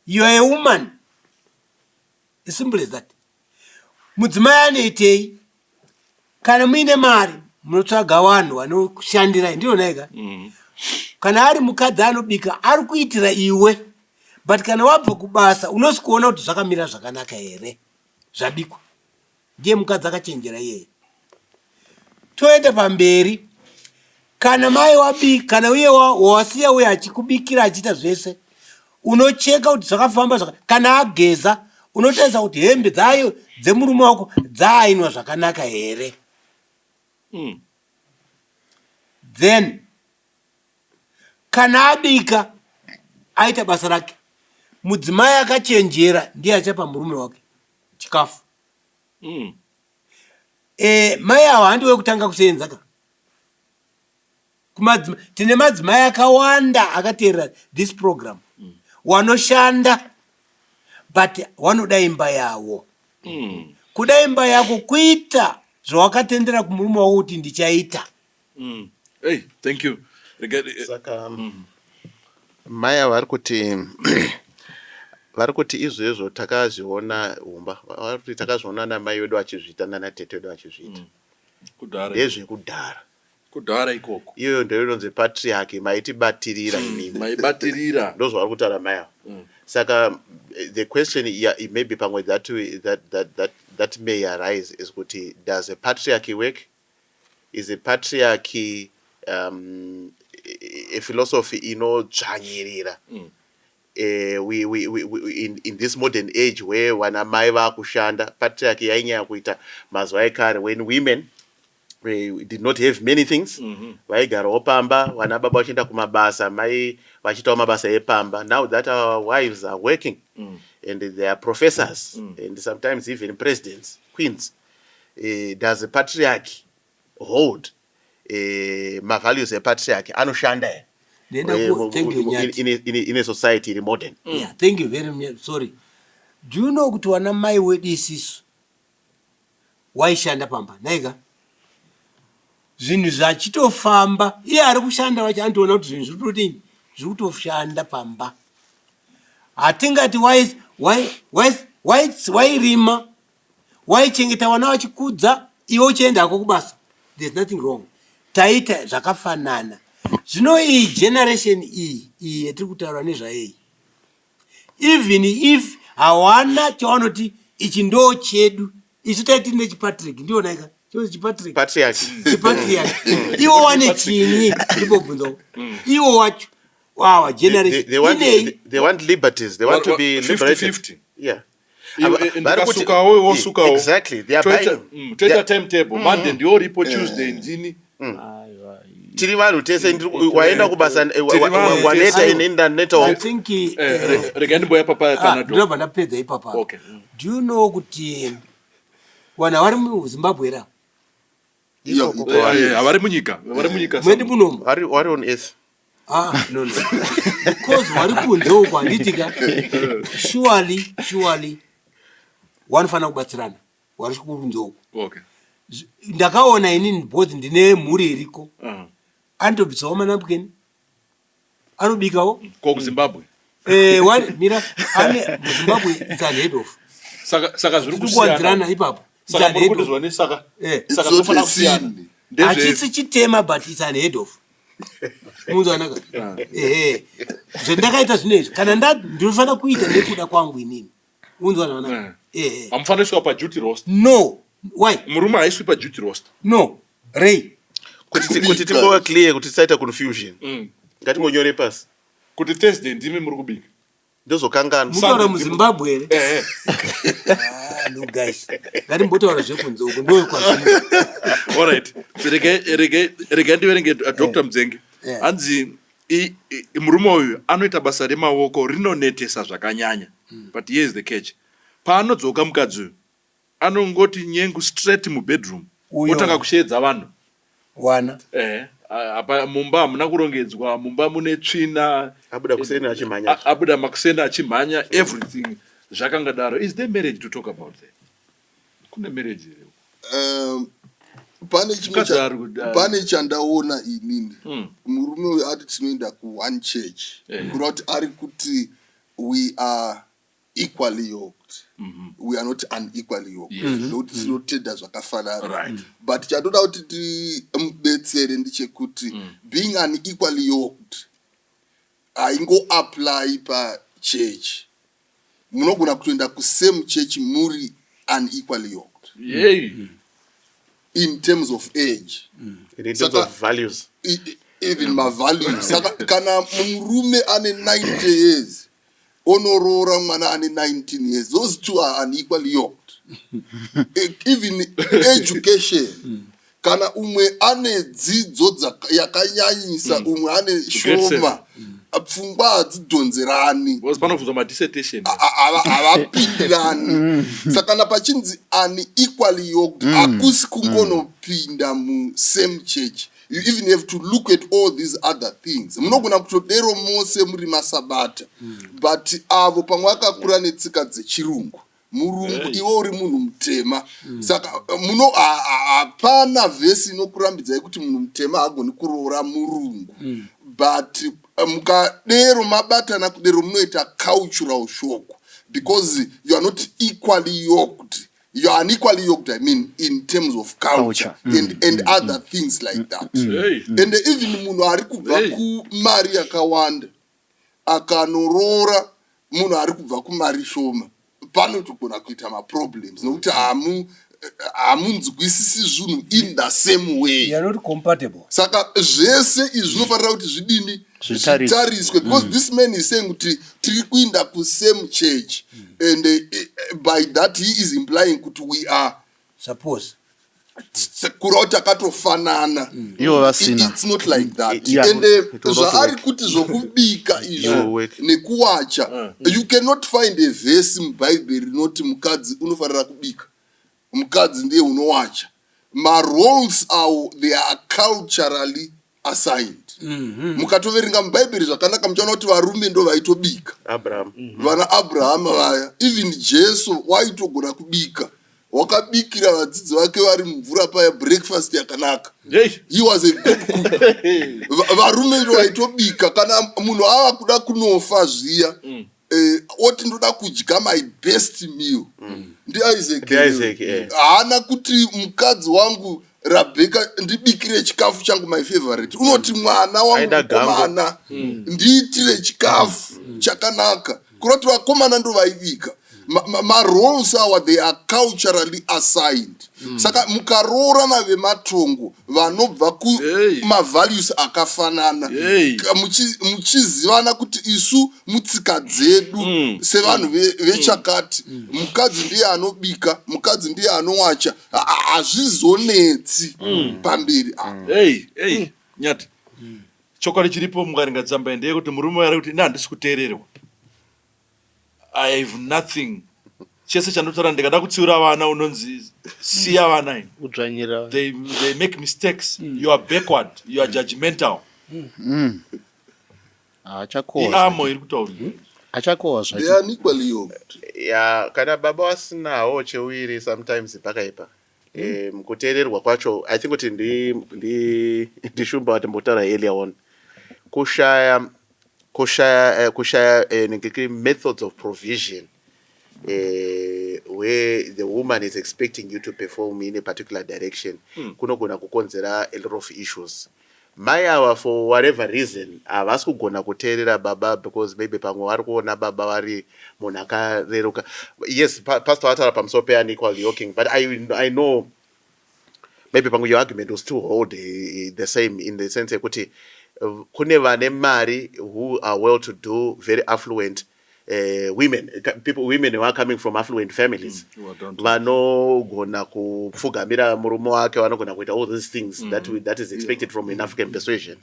You are a woman, as simple as that. Mudzimai anoitei? Kana muine mari munotsvaga vanhu vanoshandirai, ndinonaika? Kana ari mukadzi anobika, ari kuitira iwe, but kana wabva kubasa unosikuona kuti zvakamira zvakanaka here zvabikwa. Ndiye mukadzi akachenjera iyeye. Toenda pamberi. Kana mai wabika, kana uye wasiya uye achikubikira, achiita zvese, unocheka kuti zvakafamba kana ageza, unotarisa kuti hembe dzayo dzemurume wako dzaainwa zvakanaka here. Then kana abika, aita basa rake, mudzimai akachenjera ndiye achapa murume wake chikafu. Mai avo handiwe kutanga kusenza ka. Tine madzimai akawanda akateerera this program wanoshanda, but wanoda imba yavo. Kuda imba yako kuita zvawakatendera kumurume wako kuti ndichaita. Hey, thank you. Saka mai ava vari kuti izvezvo takazviona, Humba, vari kuti takazviona namai vedu vachizviita, nanatete vedu vachizviita. Kudhara. Ndezvekudhara. Kudhara ikoko. Iyoyo ndio inonzi patriarchy, maitibatirira imimi. Maibatirira. Ndozvavari kutaura mai ava. Saka the question, yeah, maybe pamwe that may arise is kuti does a patriarchy work? Is a patriarchy a philosophy inodzvanyirira we in this modern age where vana mai vakushanda? Patriarchy yainyanya kuita mazuva ekare when women did not have many things, vaigarawo pamba, vana baba vachienda kumabasa, mai vachiitawo mabasa epamba. Now that our wives are working and they are professors and sometimes even presidents, queens, does the patriarchy hold? Mavalues epatriarchy anoshanda here? Ndenda thank you, Nyati. In a society iri modern. Yeah, thank you very much. Sorry, do you know kuti wana mai wedu isisu waishanda pamba naika zvinhu zvachitofamba, iye ari kushanda wacho anotoona kuti zvinhu zviri kutodini, zviri kutoshanda pamba. Hatingati wairima, waichengeta vana, vachikudza, iwe uchienda hako kubasa, there's nothing wrong. Taita zvakafanana. Zvino iyi generation iyi yatiri kutaura nezvayeyi, even if hawana chavanoti ichi ndo chedu, isu taiti nechipatrick, ndionaika chonzi chipatrick. Patriarchy. Chipatriarch. Iwo wane chinyi? Ndibobvunzawo iwo wacho wawa generation They want, inei? They want liberties. They want to be 50, liberated. 50. Yeah. Vari ndikasukawo, iwe wosukawo. Exactly. They are Toita buying. toita timetable. Monday ndioripo, Tuesday ndini. Tiri vanhu tese, waenda kubasa, Tiri vanhu waneta, tese. ini ndanetawo. I think Regai ndimboya papa pana. Ndinobva ndapedza ipapa. Okay. Do you know kuti vanhu vari muZimbabwe era? Havari munyika, vari munyika. Mwedu munomu. Vari on earth. Ah, no, because vari kunze uko, handitika? Surely, surely vanofanira kubatsirana vari kunze uko. Ndakaona inini because ndine mhuri iriko. Anotobvisawo manapukeni, anobikawo. Ko kuZimbabwe? Mira, ane muZimbabwe it's unheard of. Saka zviri Tiri kuwanzirana ipapo. It's Saka muri unheard kuti of. zvone saka saka It's tofanira not a kusiyana. sin. Hachisi chitema, but it's unheard of. Munzwanaka? Ehe, zvendakaita zvinezvi, kana ndinofanira kuita nekuda kwangu inini, unzwanaka? Ehe. Hamufaniri kusvika paduty roster. No, why? Murume haiswi paduty roster. No, rei? Kuti tingova clear, kuti tisaita confusion, ngatingonyore pasi. Kuti Thursday ndimi muri kubika. Ndozokangana. Mutaura muZimbabwe here? Ehe. Ah, no guys, ngatimbotaura zvekunze uko, ndo kwazviri. Alright, regai ndiverenge, Dr Mudzenge. Hanzi murume uyu anoita basa remaoko rinonetesa zvakanyanya, but here is the catch: paanodzoka, mukadzi uyu anongoti nyengu straight mubedroom. Uyo. Otanga kusheedza vanhu. Wana. Apa mumba hamuna kurongedzwa, mumba mune tsvina. Abuda kuseni achimhanya. Abuda makuseni achimhanya, everything zvakangadaro. Is there marriage to talk about there? Kune marriage here? Pane chimwe Mukadzi ari pane chandaona inini. Murume uyu ati tinoenda kuone church, kureva kuti ari kuti we are equally yoked, we are not unequally yoked, nokuti tinotenda zvakafanana. But chandoda kuti timubetsere ndechekuti being unequally yoked haingoapply pachurch. Munogona kutoenda kusame church muri unequally yoked in terms of age. In terms of values. Even mavalues. Saka kana murume ane 90 years onoroora mwana ane 19 years, those two are unequally yoked. Even education, kana umwe ane dzidzo yakanyanyisa, umwe ane shoma, pfungwa hadzidhonzerani. Because panobvunzwa madissertation. Havapindirani. Saka kana pachinzi unequally yoked, hakusi kungonopinda musame church. You even have to look at all these other things. Munogona kutodero mose muri masabata, but avo pamwe akakura netsika dzechirungu, murungu, iwe uri munhu mutema. Saka muno hapana vhesi inokurambidzai kuti munhu mutema haagoni kuroora murungu, but mukadero mabatana kudero munoita cultural shock because you are not equally yoked. You are unequally yoked, I mean, in terms of culture, Culture. and other things like that. And even munhu ari kubva kumari yakawanda akanoroora munhu ari kubva kumari shoma, panotogona kuita maproblems nokuti hamunzwisisi zvinhu in the same way. You are not compatible. Saka zvese izvi zvinofanira kuti zvidini? Zvitariswe. Zvitariswe, because this man is saying kuti tiri kuinda kusame church, and by that he is implying kuti we are Suppose kureva kuti takatofanana. Ivo vasina. It's not like that. And It will not zvaari work. kuti zvokubika It will izvo work. nekuwacha, you cannot find a verse mubhaibheri rinoti mukadzi unofanira kubika, mukadzi ndiye unowacha. Maroles awo, they are culturally assigned. Mukatoverenga muBhaibheri zvakanaka, muchaona kuti varume ndo vaitobika. Abraham. Vana Abrahama vaya, even Jesu waitogona kubika, wakabikira vadzidzi vake vari mumvura paya breakfast yakanaka. He was a good cook. Varume ndo vaitobika. Kana munhu ava kuda kunofa zviya, oti ndoda kudya my best meal, ndiIsaac. NdiIsaac, eh. Haana kuti mukadzi wangu Rabheka ndibikire chikafu changu, my favorite. Unoti mwana wangu Aida gango. mukomana ndiitire chikafu chakanaka, kuroti vakomana ndo vaibika. Maroles awa, they are culturally assigned. Saka mukaroorana vematongo vanobva kumavalues akafanana, muchizivana kuti isu mutsika dzedu sevanhu vechakati, mukadzi ndiye anobika, mukadzi ndiye anowacha, hazvizonetsi pamberi. Ah. Ei, ei, Nyati, chokwadi chiripo mukaringa tsamba ndeyekuti murume ari kuti ine handisi kuteererwa, I have nothing, chese chandotaura, ndikada kutsiura vana unonzi siya vana ini. Kudzvanyirira. They make mistakes, you are backward, you are judgmental. Achakohwa. Iamo iri kutaurwa. Achakohwa They zvacho. are unequally yoked. Ya, kana baba wasinawo chewiri, sometimes pakaipa. Kuteererwa kwacho, I think kuti ndishumba watimbotaura earlier on, kushaya methods of provision where the woman is expecting you to perform in a particular direction kunogona kukonzera a lot of issues. Mai ava, for whatever reason, havasi kugona kuteerera baba because maybe pamwe vari kuona baba vari munhu akareruka. Yes, Pastor vataura pamusoro peunequal yoking, but I know maybe pamwe your argument will still hold the same in the sense yekuti kune vane mari who are well to do, very affluent women, people, women who are coming from affluent families, Who are down to vanogona kupfugamira murume wake, vanogona kuita all these things that is expected from an African persuasion.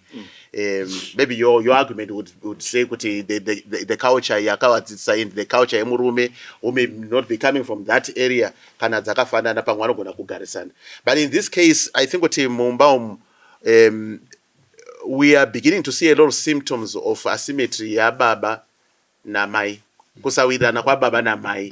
Maybe your argument would say kuti the culture yakavadzidzisa and the culture yemurume who may not be coming from that area, kana dzakafanana, pamwe vanogona kugarisana. But in this case, I think kuti mumba umu we are beginning to see a lot of symptoms of asymmetry yababa namai, kusawirirana kwababa namai.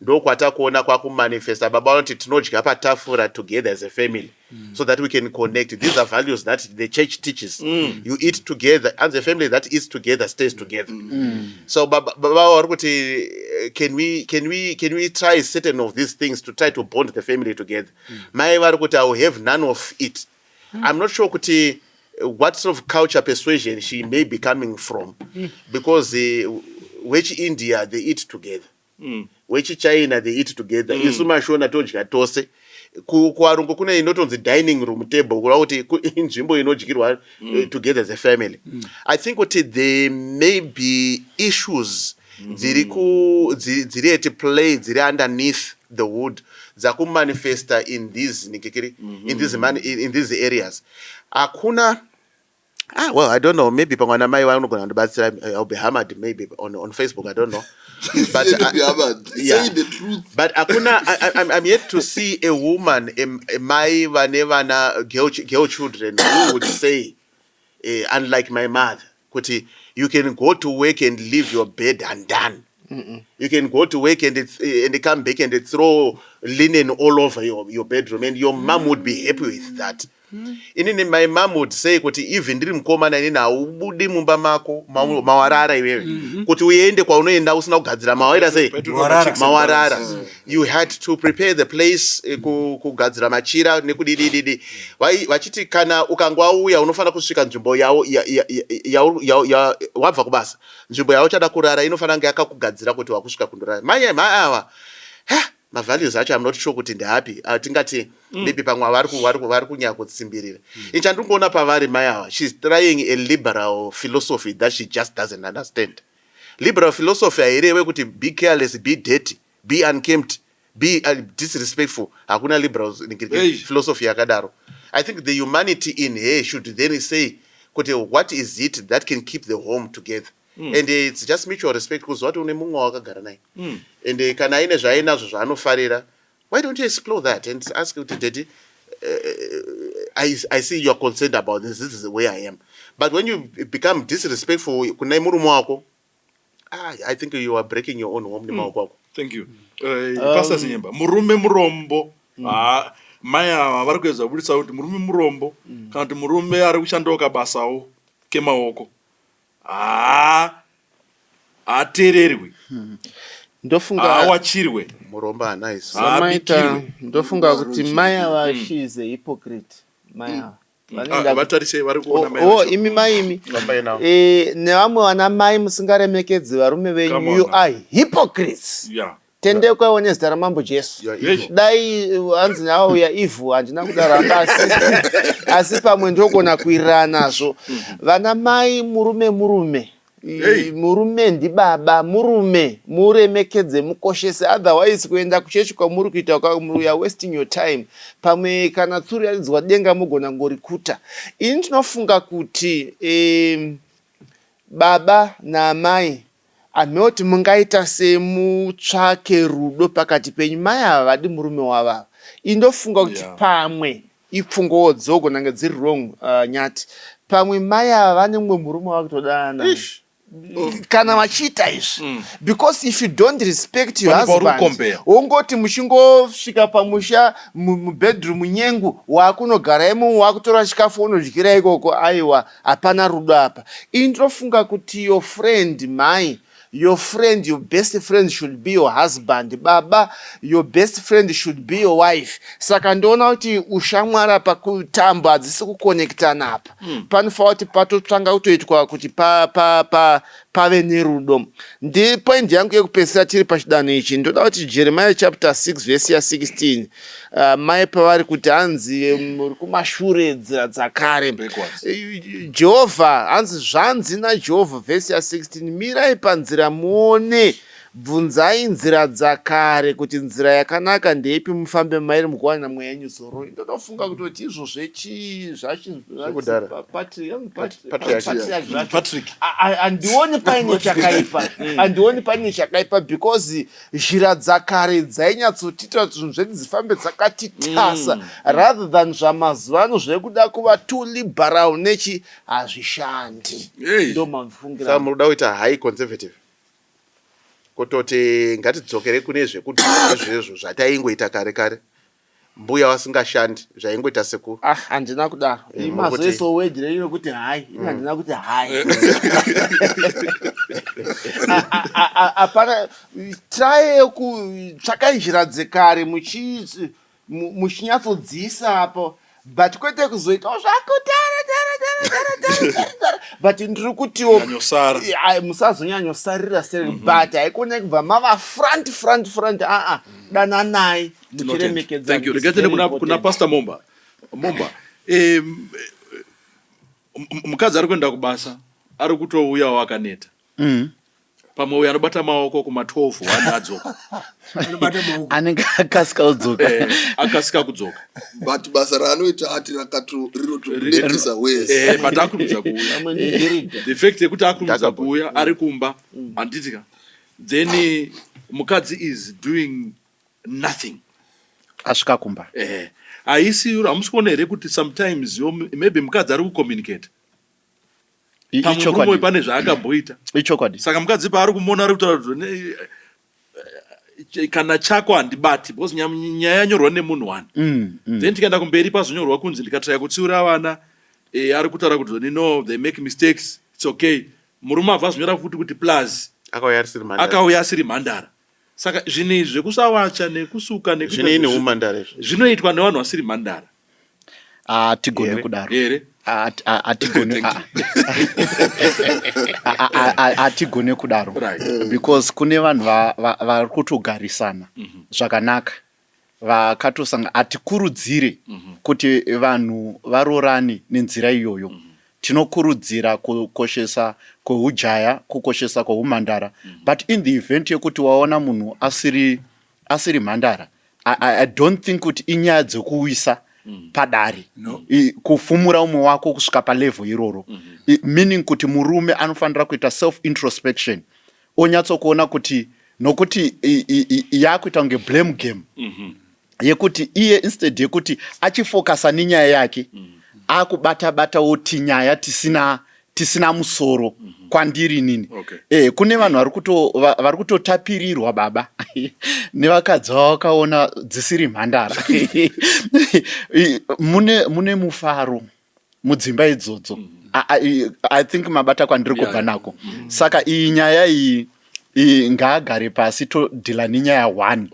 Ndokwatakuona kwakumanifesta. Baba vanoti tinodya patafura together as a family so that we can connect. These are values that the church teaches. You eat together, and the family that eats together stays together. So baba vari kuti can we try certain of these things to try to bond the family together? Mai vari kuti I will have none of it. I'm not sure kuti what sort of culture persuasion she may be coming from, because wechiIndia, they eat together, wechiChina, they eat together. Isu maShona todya tose. Kuvarungu kune inotonzi dining room table, kureva kuti inzvimbo inodyirwa together as a family. I think kuti there may be issues dziri at play, dziri underneath the wood, dzakumanifesta in these nikikiri in these man, in these areas. Hakuna, ah, well, I don't know, maybe pamwe ana mai vanogona kundibatsira. I'll be hammered maybe on Facebook, I don't know, but Be hammered. Yeah. Say the truth. But hakuna, I'm yet to see a woman, a mai vane vana, girl children, who would say, unlike my mother, kuti you can go to work and leave your bed undone, you can go to work and come back and throw linen all over your bedroom, and your mom would be happy with that. Inini, my mom would say kuti even ndiri mukomana inini, haubudi mumba mako mawarara iwewe kuti uende kwaunoenda usina kugadzira mawaira sei. Mawarara. Mawarara. You had to prepare the place, kugadzira machira nekudidididi. Vachiti kana ukanga wauya, unofanira kusvika nzvimbo yawo wabva kubasa, nzvimbo yauchada kurara inofanira kunge yakakugadzira kuti wakusvika kundorara. Mai ava, ha, mavalues acho, I'm not sure kuti ndeapi. Ah, tingati maybe pamwe vari kunyanya kutsimbirira. Ini chandiri kuona pavari mai ava, she's trying a liberal philosophy that she just doesn't understand. Liberal philosophy haireve kuti be careless, be dirty, be unkempt, be disrespectful. Hakuna liberal Hey. philosophy yakadaro. I think the humanity in her should then say kuti what is it that can keep the home together? And it's just mutual respect, kuziva kuti une mumwe wakagara naye, and kana aine zvaainazvo zvaanofarira, why don't you explore that and ask kuti, "Daddy, I see you are concerned about this. This is where I am." But when you become disrespectful kune murume wako, ah, I think you are breaking your own home nemaoko ako. Thank you. Pastor Zinyemba, murume murombo, ah, mai ava vari kuedza kubudisa kuti murume murombo kana kuti murume ari kushandawo kabasawo kemaoko haa haateererwi. Ndofunga haawachirwe. Murombo haana isu. Samaita Haabikirwe. ndofunga kuti mai ava she is a hypocrite mai ava. Ah, Vanoenda vatarisei vari kuona mai Oh, vacho. imi mai imi. Fambai navo. Eh, nevamwe vana mai musingaremekedzi varume venyu Come on you now. are hypocrites. Yeah. Tendeukai nezita ramambo Jesu. You are evil. Dai hanzi nauya ivhu handina kudaro anga asi asi pamwe ndogona kuwirirana nazvo. Vana mai murume murume. Hey. Murume ndibaba, murume muremekedze mukoshese, otherwise kuenda kuchechi kwamuri kuita kwa you are wasting your time. Pamwe kana tsuru yaridzwa denga mogona kungorikuta. Ini ndinofunga kuti baba naamai hamheno mungaita semutsvake rudo pakati penyu. Mai ava vadi murume wavo ava. Ini ndofunga kuti pamwe ipfungowo dzogona kunge dziri wrong, Nyati. Pamwe mai ava vane mumwe murume wakutodanana naye. Kana vachiita izvi, because if you don't respect your Pane pauri husband, kucompare. wongoti muchingosvika pamusha mubedroom nyengu wakunogara imomo wakutora chikafu unodyira ikoko, aiwa hapana rudo apa. Ini ndinofunga kuti your friend mai, your friend, your best friend should be your husband. Baba, your best friend should be your wife. Saka ndoona kuti ushamwari apa kutambo hadzisi kukonektana apa. Panofanira kuti patotanga kutoitwa kuti pave nerudo. Ndi point yangu yekupedzisira tiri pachidanho ichi. Ndoda kuti Jeremiah chapter 6 verse ya 16, mai pavari kuti hanzi muri kumashure nzira dzakare. Backwards. Jehovha hanzi zvanzi naJehovha verse ya 16, mirai panzira muone, bvunzai nzira dzakare kuti nzira yakanaka ndeipi, mufambe mairi mugowana mweya yenyu zororo. Ndotofunga kutoti izvo zvechi zvachi Zvekudhara. Patriarch Patriarch. zvacho. Patrick. Handioni paine chakaipa, handioni paine chakaipa, because zhira dzakare dzainyatsotiita kuti zvinhu zvedu dzifambe dzakati tasa, rather than zvamazuva ano zvekuda kuva too liberal nechi hazvishandi. Hey. Ndo mafungira. Saka muri kuda kuita high conservative, kutoti ngatidzokere kune zvekudhara izvezvo zvataingoita kare kare, mbuya vasingashandi, zvaingoita sekuru. Ah, handina kudaro. Eh, Imazoiso word renyu rekuti hai, ini handina kuti hai. Hapana try kutsvaka nzira dzekare muchinyatsodziisa apo, but kwete kuzoitawo zvakutara tara tara tara tara tara tara, but ndiri kutiwo Nyanyosara. Musazonyanyosarira seri, but haikona kubva mava front front front. Aa, dananai muchiremekedza. Thank you. It's Regai tiende very kuna important. Pastor Momba. Momba, mukadzi ari kuenda kubasa, ari kutouyawo akaneta. Pamwe uyo anobata maoko kuma12 wani adzoka. Anobata maoko. Anenge akasika kudzoka. Akasika kudzoka. But basa raanoita ati rakato rinotokunetisa wese. But akurumidza kuuya. Pamwe ndigiridha. The fact yekuti akurumidza Ndakabva. kuuya ari kumba, handiti ka? Then mukadzi is doing nothing. Asvika kumba. Haisi hamusi kuona here kuti sometimes maybe mukadzi ari kucommunicate pamwe murume uyu Ichokwadi. pane zvaakamboita. Ichokwadi. Saka mukadzi paari kumuona ari kutaura kuti kana chako handibati, because nyaya yanyorwa nemunhu one. Then tikaenda kumberi pazonyorwa kunzi ndikatraya kutsiura vana, ari kutaura kuti zoni no, they make mistakes, it's okay. Murume abva azonyora futi kuti plus akauya asiri mhandara. Akauya asiri mhandara. Saka zvinhu izvi zvekusawacha nekusuka nekuita Zvinei neumhandara izvo? Zvinoitwa nevanhu vasiri mhandara. Hatigone Here. kudaro. Here? Hatigone. Thank Hatigone kudaro. Because kune vanhu vari kutogarisana zvakanaka vakatosanga. Hatikurudzire kuti vanhu varorane nenzira iyoyo. Tinokurudzira kukoshesa kweujaya, kukoshesa kweumhandara, but in the event yekuti waona munhu asiri mhandara, I don't think kuti inyaya dzekuwisa padare. No. Kufumura umwe wako kusvika palevel iroro, meaning kuti murume anofanira kuita self introspection, onyatsokuona kuti nokuti yakuita kunge blame game yekuti iye instead yekuti achifokasa nenyaya yake, akubata batawo tinyaya tisina. Tisina musoro kwandiri inini. Okay. Kune vanhu vari kutotapirirwa baba nevakadzi vavakaona dzisiri mhandara. Mune mufaro mudzimba idzodzo. I think mabata kwandiri kubva nako. Saka iyi nyaya iyi ngaagare pasi, todeala nenyaya one.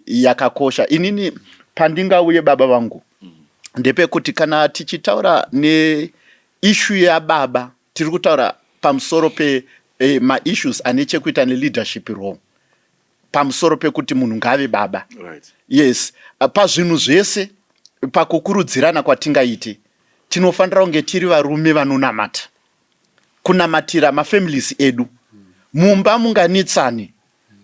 Yakakosha inini pandingauye, baba vangu, ndepekuti kana tichitaura neissue yababa, tiri kutaura pamusoro pe maissues ane chekuita neleadership role, pamusoro pekuti munhu ngave baba. Yes, pazvinhu zvese, pakukurudzirana kwatingaite, tinofanira kunge tiri varume vanonamata, kunamatira mafamilies edu. Mumba munganetsane,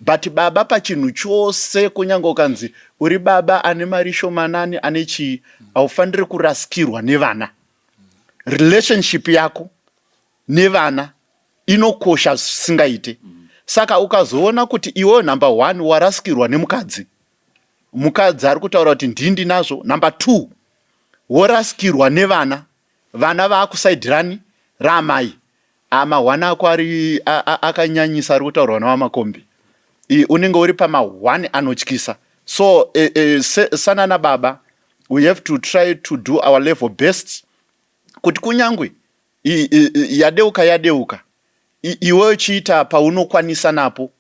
but baba pachinhu chose, kunyange ukanzi uri baba ane mari shomanani, ane chii, haufaniri kurasikirwa nevana. Relationship yako nevana inokosha zvisingaite. Saka ukazoona kuti iwewe, number one, warasikirwa nemukadzi, mukadzi ari kutaura kuti ndindi nazvo, number two, worasikirwa nevana, vana vaakuside raamai, ama1 ako ari akanyanyisa, ari kutaurwa navamakombi, unenge uri pama1 anotyisa. So sanana baba, we have to try to do our level best kuti kunyangwe yadeuka yadeuka, iwe uchiita paunokwanisa napo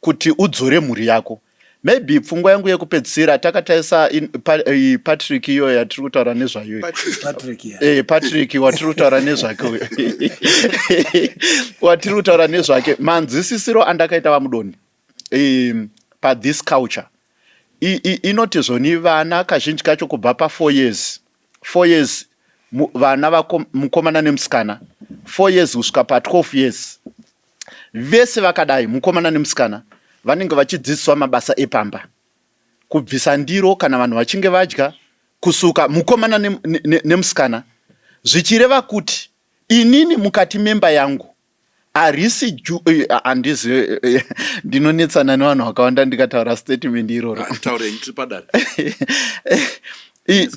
kuti udzore mhuri yako. Maybe pfungwa yangu yekupedzisira, takatarisa Patrick iyo yatiri kutaura nezvayo. Patrick, yeah. Patrick watiri kutaura nezvake uyo, watiri kutaura nezvake, manzwisisiro andakaita vamudoni pathis culture inoti zvoni vana kazhinji kacho kubva pa4 years, 4 years, vana mukomana nemusikana, 4 years kusvika pa12 years, vese vakadai, mukomana nemusikana, vanenge vachidzidziswa mabasa epamba, kubvisa ndiro kana vanhu vachinge vadya, kusuka, mukomana nemusikana, zvichireva kuti inini mukati memba yangu harisi handizi ndinonetsana nevanhu vakawanda ndikataura statement iroro. Ah, taurei, tiri padare.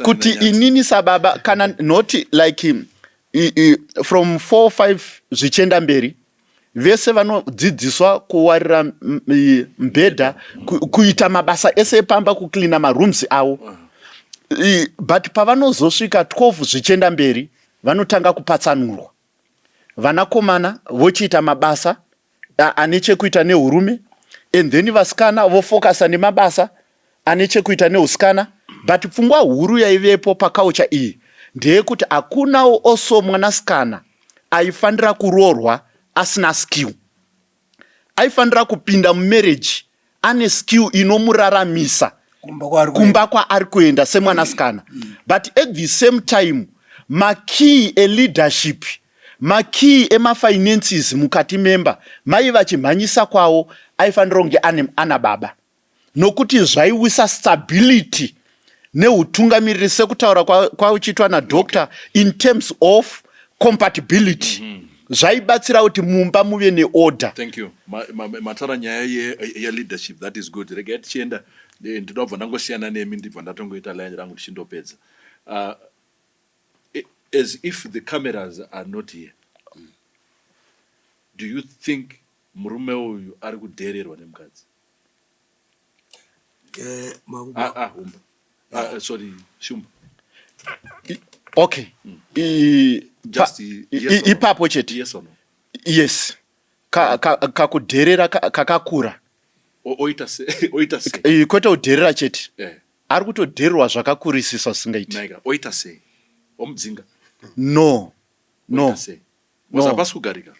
Kuti inini sababa, kana not like from 4 5 zvichienda mberi, vese vanodzidziswa kuwarira mbhedha, kuita mabasa ese epamba, kucleana marooms avo. But pavanozosvika 12 zvichienda mberi, vanotanga kupatsanurwa, vanakomana vochiita mabasa ane chekuita neurume, and then vasikana vofocusa nemabasa ane chekuita neusikana. But pfungwa huru yaivepo paculture iyi ndeyekuti hakunawo also mwanasikana aifanira kuroorwa asina skill. Aifanira kupinda mumarriage ane skill inomuraramisa kumba kwaari kuenda. Kumba kwaari kuenda semwanasikana. But at the same time, makey eleadership, makey emafinances mukati memba, mai vachimhanyisa kwavo, aifanira kunge ane ana baba, nokuti zvaiwisa stability neutungamiriri, sekutaura kwauchiitwa nadoctor in terms of compatibility. Zvaibatsira kuti mumba muve neorder. Thank you. Mataura nyaya yeleadership, that is good. Regai tichienda, ndinoda kubva ndangosiyana nemi, ndibva ndatongoita line rangu tichindopedza. As if the cameras are not here, do you think murume uyu ari kudhererwa nemukadzi? Ah, ah, Humba. Ah, sorry, Shumba. Okay. Just yes or no? Ipapo chete. Yes or no? Yes, kakudherera kakakura. Oita sei? Oita sei? Kwete kudherera chete. Ari kutodhererwa zvakakurisisa zvisingaiti. Naika, oita sei? Omudzinga? No. Oita sei? No. Hapasi kugarika.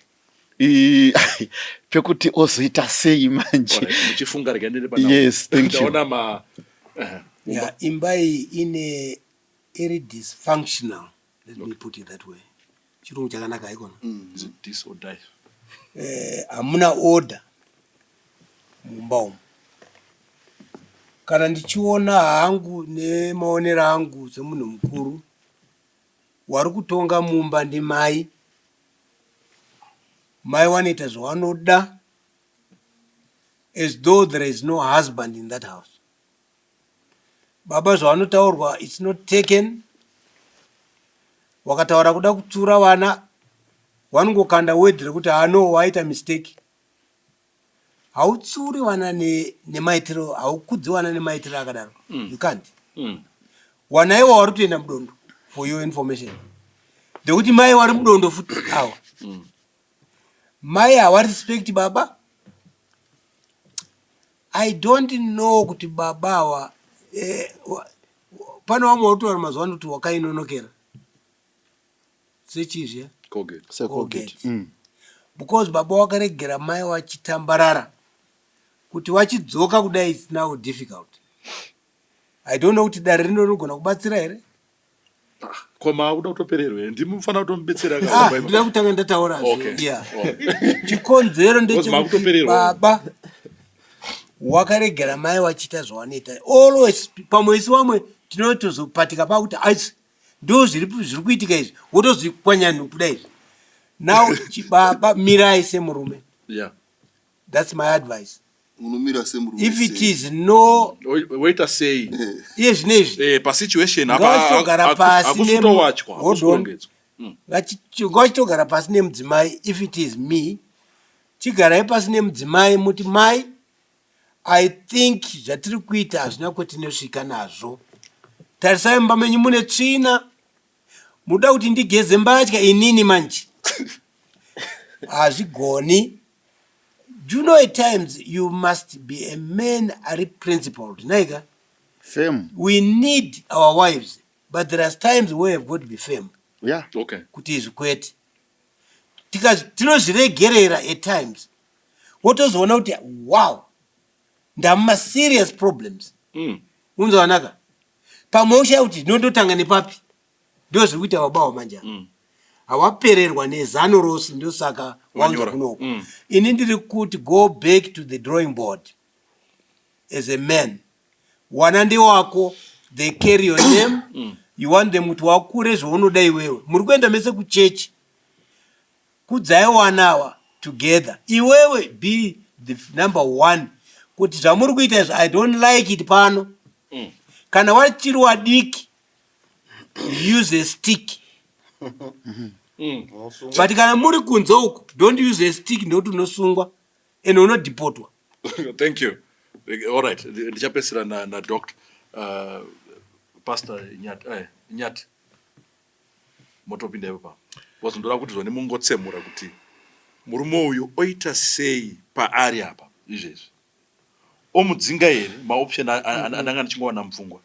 Pekuti ozoita sei manje? Alright, muchifunga, regai ndiende pana. Yes, thank you. Ndaona ma Yeah, imba iyi ine iri dysfunctional, let me put it that way. Chirungu chakanaka haikona? Is it this or die? Hamuna order mumba umu. Kana ndichiona hangu nemaonero angu semunhu mukuru, wari kutonga mumba ndimai. Mai wanoita zvavanoda as though there is no husband in that house. Baba zvavanotaurwa, it's not taken. Wakataura kuda kutsiura vana. Wanongokanda word rekuti hano waita mistake. Hautsiuri vana nemaitiro, haukudzi vana nemaitiro akadaro. You can't. Wana iwa wari kutoenda mudondo, for your information, ndekuti mai wari mudondo futi awa. Mai hawarespect baba. I don't know kuti baba awa pane vamwe vari mazuva ano kuti wakainonokera sechizviya. Colgate. SeColgate. Because baba wakaregera mai wachitambarara kuti wachidzoka kudai, it's now difficult. I don't know kuti dare rino rinogona kubatsira here. Ko maakuda kutopererwa here? Ndimi mufanira kutomubetsera. Ah, ndinoda kutanga ndataura. Yeah, chikonzero ndechekuti Makutopererwa. baba wakaregera mai wachiita zvawanoita always. Pamwe isi vamwe tinotozopatika pakuti aisi ndo zviri kuitika izvi, wotozvikwanyani kuda izvi. Now chibaba, mirai semurume. That's my advice. Unomira semurume If it sei? is no Woita sei? Iye zvinezvi Pasituation ngavachitogara pasi hakusi kutowachwa, Hold hakusi on. kurongedzwa. Ngavachitogara pasi nemudzimai. If it is me, chigarai pasi nemudzimai, muti, "Mai, I think zvatiri kuita hazvina kwetinosvika nazvo. Tarisai mumba menyu mune tsvina. Muda kuti ndigeze mbatya inini manje? Hazvigoni." Do you know, at times you must be a man ari principled, naika? Firm. We need our wives, but there are times where we've got to be firm kuti izvi kwete. Tinozviregerera at times, wotozoona kuti wow, ndamumaserious problems. Unzowanaka pamwe ushaya kuti ndinondotanga nepapi. Ndo zviri kuita vabawa manje. Hawapererwa nezano rose, ndosaka wanza Wanyora. kunoko. Ini ndiri kuti go back to the drawing board as a man. Wana ndewako, they carry your name. You want them kuti wakure zvaunoda iwewe. Muri kuenda mese kuchechi, kudzai wanawa together. Iwewe be the number one kuti zvamuri kuita izvi, I don't like it pano. Kana wachiri wadiki, use a stick, but kana muri kunze uku, don't use a stick, ndokuti unosungwa and unodhipotwa. Thank you. All right, ndichapedzisira nadoctor, Pastor Nyati. Nyati, motopinda ipo pa because ndoda kuti zvone mungotsemura kuti murume uyu oita sei paari apa izvezvi. Omudzinga here? Maoption ananga ndichingowana mupfungwa,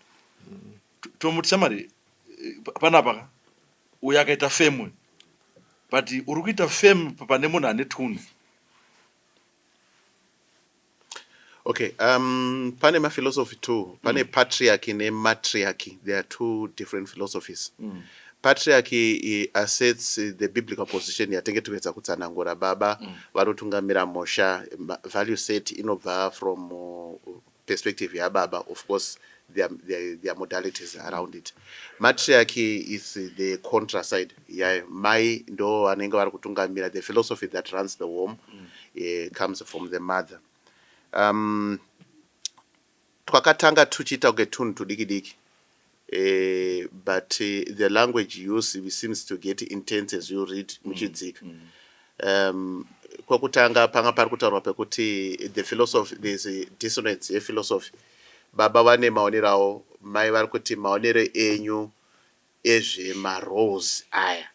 tomuti, "Shamari, panapa ka uyu akaita firm, but uri kuita firm pane munhu ane twunhu." Okay, pane maphilosophy two. Pane patriarchy nematriarchy. There are two different philosophies. Patriarchy asserts the biblical position yatenge tikuedza kutsanangura. Baba vanotungamira musha, value set inobva from perspective yababa. Of course, there are modalities around it. Matriarchy is the contra side yayo. Mai ndo vanenge vari kutungamira. The philosophy that runs the home comes from the mother. Twakatanga tuchiita kunge tunhu tudiki diki, but the language use seems to get intense as you read muchidzika. Kwekutanga panga pari kutaurwa pekuti the philosophy, there's a dissonance yephilosophy. Baba vane maonero avo, mai vari kuti maonero enyu ezvemaroles aya,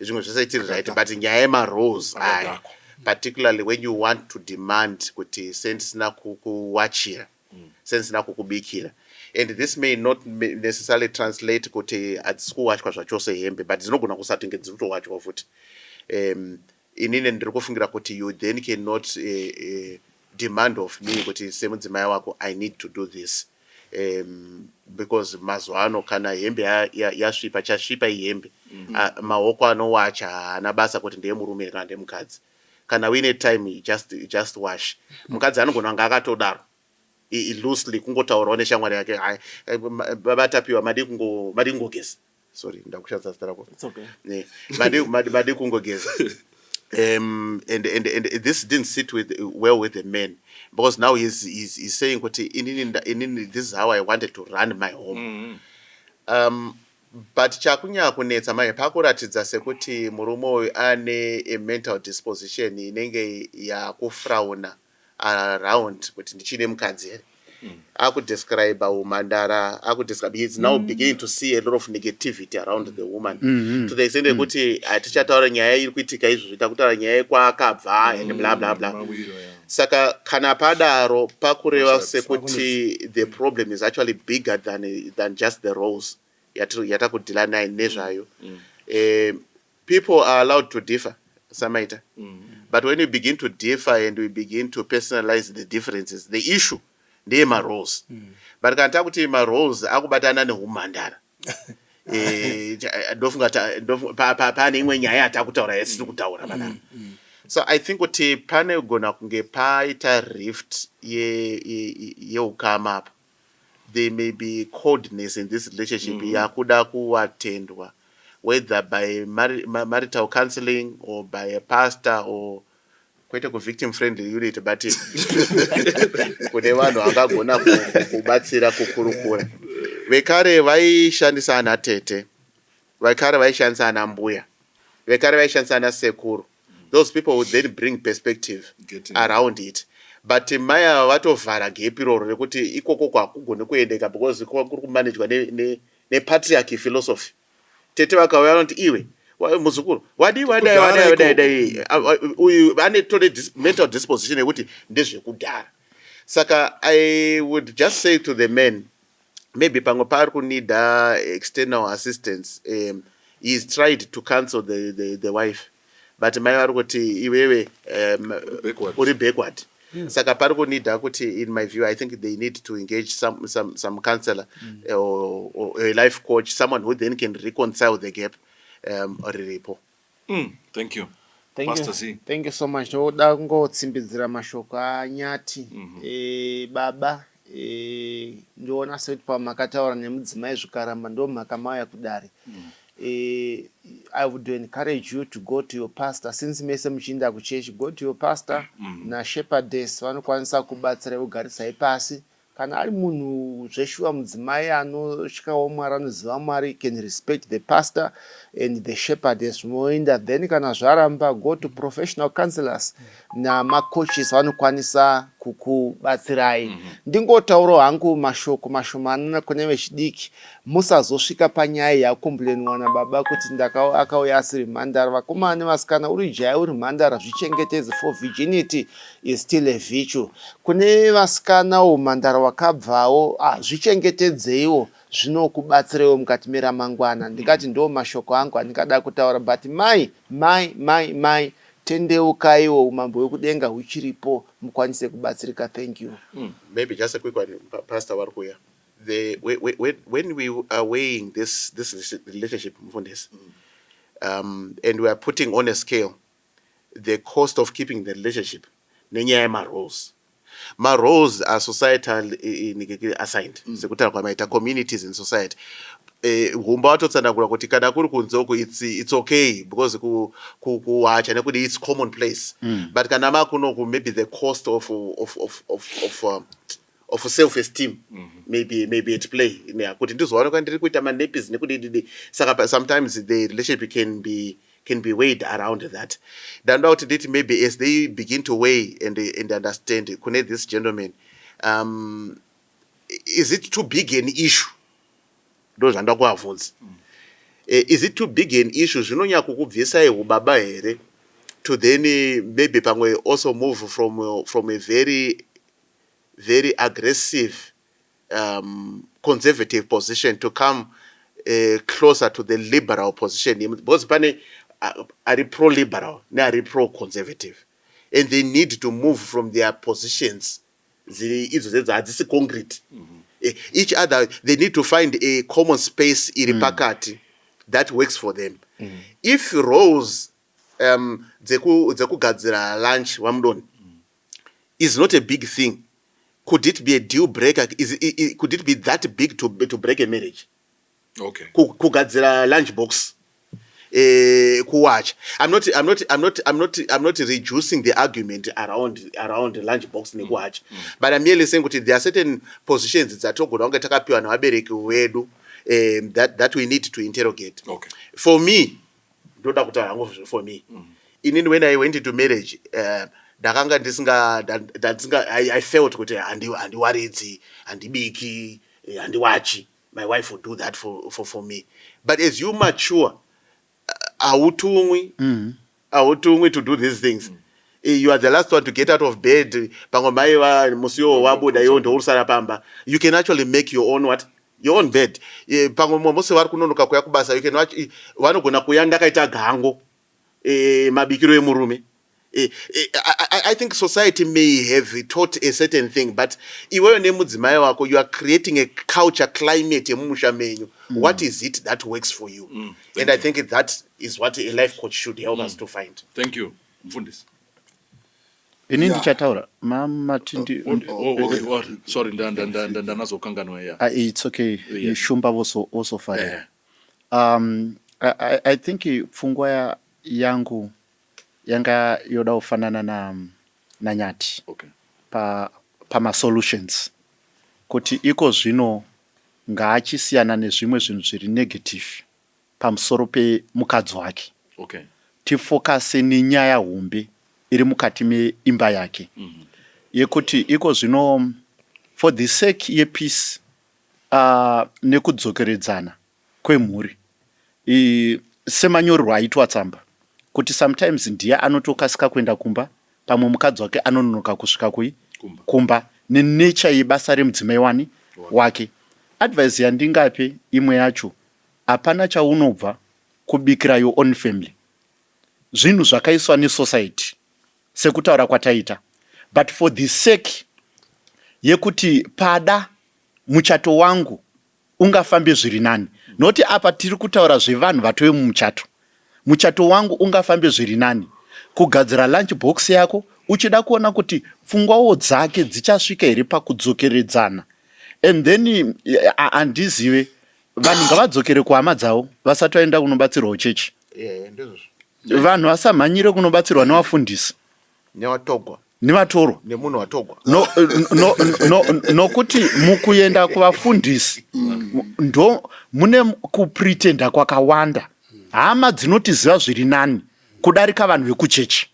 zvimwe zvese tiri right, but nyaya yemaroles aya, Akadhakwa. particularly when you want to demand kuti sendisina kukuwachira, sendisina kukubikira, and this may not necessarily translate kuti hadzisi kuwachwa zvachose hembe, but dzinogona kusatinge dziri kutowachwa futi. Inini ndiri kufungira kuti you then cannot demand of me kuti semudzimai wako I need to do this, because mazuva ano kana hembe yasvipa, chasvipa ihembe. Maoko anowacha haana basa kuti ndeyemurume kana ndemukadzi. Kana uine time, just wash. Mukadzi anogona kunge akatodaro loosely kungotaurawo neshamwari yake, "Hai, baba Tapiwa, madi kungogeza." Sorry, ndakushatsa zita rako. It's okay. Ne, madi kungogeza. And this didn't sit with well with the man, because now he's saying kuti inini, this is how I wanted to run my home. But chakunyanya kunetsa manje, pakuratidza sekuti murume uyu ane a mental disposition inenge yakufrauna around kuti ndichine mukadzi here. Akudescribe umhandara, akudescribe, he's now beginning to see a lot of negativity around the woman to the extent yekuti hatichataura nyaya iri kuitika izvozvi, takutaura nyaya yekwaakabva and bla bla bla. Mawiro, yeah. Saka kana padaro, pakureva sekuti the problem is actually bigger than just the roles yatakudeala naye nezvayo. People are allowed to differ, samaita, but when we begin to differ and we begin to personalize the differences, the issue ndeyemaroles. But kana takuti maroles akubatana neumhandara, ndofunga pane imwe nyaya yatakutaura yasiri kutaura panapa. So I think kuti panegona kunge paita rift yeukama apa. There may be coldness in this relationship yakuda kuatendwa, whether by marital counseling or by a pastor or kwete kuvictim friendly unit, but kune vanhu vangagona kubatsira kukurukura. Vekare vaishandisa ana tete, vekare vaishandisa ana mbuya, vekare vaishandisa ana sekuru. Those people would then bring perspective around it. But mai ava vatovhara gap iroro rekuti ikoko kwakugone kuendeka because kuri kumanejwa nepatriarchy philosophy. Tete vakauya vanoti, "Iwe muzukuru, wadii wadai wadai wadai dai?" Uyu ane tore mental disposition yekuti ndezvekudhara. Saka I would just say to the men, maybe pamwe paari kunida external assistance. He's tried to counsel the wife, but mai vari kuti, "Iwewe uri backward." Saka pari kunida kuti, in my view, I think they need to engage some counselor or a life coach, someone who then can reconcile the gap riripo. Thank you. Thank Pastor you. C. Thank you so much. Ndoda kungotsimbidzira mashoko anyati. Baba, ndoona sekuti pamakataura nemudzimai zvikaramba, ndo mhaka mauya kudare. I would encourage you to go to your pastor. Since mese muchiinda kuchechi, go to your pastor nashepherdess, vanokwanisa kubatsira kugarisai pasi. Kana ari munhu zveshuwa mudzimai anotyawo Mwari, anoziva Mwari, can respect the pastor and the shepherdess, moenda. Then kana zvaramba, go to professional counselors namacoaches, vanokwanisa kukubatsirai. Ndingotaurawo hangu mashoko mashomanana kune vechidiki. Musazosvika panyaya yakombulenwa nababa kuti akauya asiri mhandara. Vakomana nevasikana, uri jaya, uri mhandara, zvichengetedze, for virginity is still a virtue. Kune vasikanawo, mhandara wakabvawo, zvichengetedzeiwo, zvinokubatsireiwo mukati meramangwana. Ndingati ndo mashoko angu andingada kutaura. But mai, mai, mai, mai, tendeukaiwo, umambo hwekudenga huchiripo, mukwanise kubatsirika. Thank you. Maybe just a quick one, Pastor vari kuuya. The when we are weighing this relationship, mufundisi, and we are putting on a scale the cost of keeping the relationship nenyaya yemaroles, maroles are societal assigned, sekutaura kwamaita, communities in society. Humba watotsanangura kuti kana kuri kunze uku it's okay because kuwacha nekuti it's common place, but kana makunoku, maybe the cost of self esteem maybe at play. Yeah, kuti ndizoonekwa ndiri kuita manappies nekudididi. Saka sometimes the relationship can be weighed around that. Ndanoda kuti nditi maybe as they begin to weigh and understand kune this gentleman, is it too big an issue? Ndo zvanoda kuvabvunza. Is it too big an issue? Zvinonyanya kukubvisai ubaba here to then maybe pamwe also move from a very very aggressive conservative position to come closer to the liberal position? Because pane ari pro-liberal neari pro-conservative, and they need to move from their positions dziri idzo dzedzo, hadzisi concrete. Each other, they need to find a common space iri pakati that works for them. If roles dzekugadzira lunch wamudoni is not a big thing, could it be a deal breaker? Could it be that big to break a marriage? Kugadzira lunch box, kuwacha. I'm not reducing the argument around lunch box nekuwacha, but I'm merely saying kuti there are certain positions dzatogona kunge takapiwa nevabereki vedu. that we need to interrogate. For me, ndoda kutaura hangu for me, inini when I went into marriage, ndakanga ndisinga nda- I felt kuti handiwaridzi, handibiki, handiwachi. My wife would do that for me. But as you mature, hautumwi to do these things. You are the last one to get out of bed. Pamwe mai musi iwowo wabuda, iwo ndourusara pamba. You can actually make your own what? Your own bed. Pamwe mumwe musi vari kunonoka kuya kubasa, you can watch, vanogona kuya ndakaita gango, mabikiro emurume. I think society may have taught a certain thing, but iweyo nemudzimai wako, you are creating a culture climate yemumusha menyu. What is it that works for you? And I think that is what a life coach should help us to find. Thank you, mfundisi. Ini ndichataura mamati ndi Oh, okay. Well, sorry, ndanazokanganwa ya. Ah, it's okay. Shumba vosofarira. I think pfungwa yangu yanga yoda kufanana naNyati pamasolutions, kuti iko zvino ngaachisiyana nezvimwe zvinhu zviri negative pamusoro pemukadzi wake. Tifokase nenyaya hombe iri mukati meimba yake, yekuti iko zvino, for the sake yepeace nekudzokeredzana kwemhuri, semanyorerwo aitwa tsamba, kuti sometimes ndiye anotokasika kuenda kumba, pamwe mukadzi wake anononoka kusvika kui Kumba. kumba, nenature yebasa remudzimai wani wake. Advice yandingape imwe yacho, hapana chaunobva kubikira your own family. Zvinhu zvakaiswa nesociety, sekutaura kwataita, but for the sake yekuti pada muchato wangu ungafambe zviri nani, nokuti apa tiri kutaura zvevanhu vatove mumuchato, muchato wangu ungafambe zviri nani, kugadzira lunch box yako uchida kuona kuti pfungwawo dzake dzichasvika here pakudzokeredzana. And then handizive, vanhu ngavadzokere kuhama dzavo vasati vaenda kunobatsirwa kuchechi. Ndizvozvo. Vanhu vasamhanyire kunobatsirwa nevafundisi. Nevatogwa. Nevatorwa. Nemunhu watogwa. No, nokuti mukuenda kuvafundisi ndo mune kupretenda kwakawanda. Hama dzinotiziva zviri nani kudarika vanhu vekuchechi.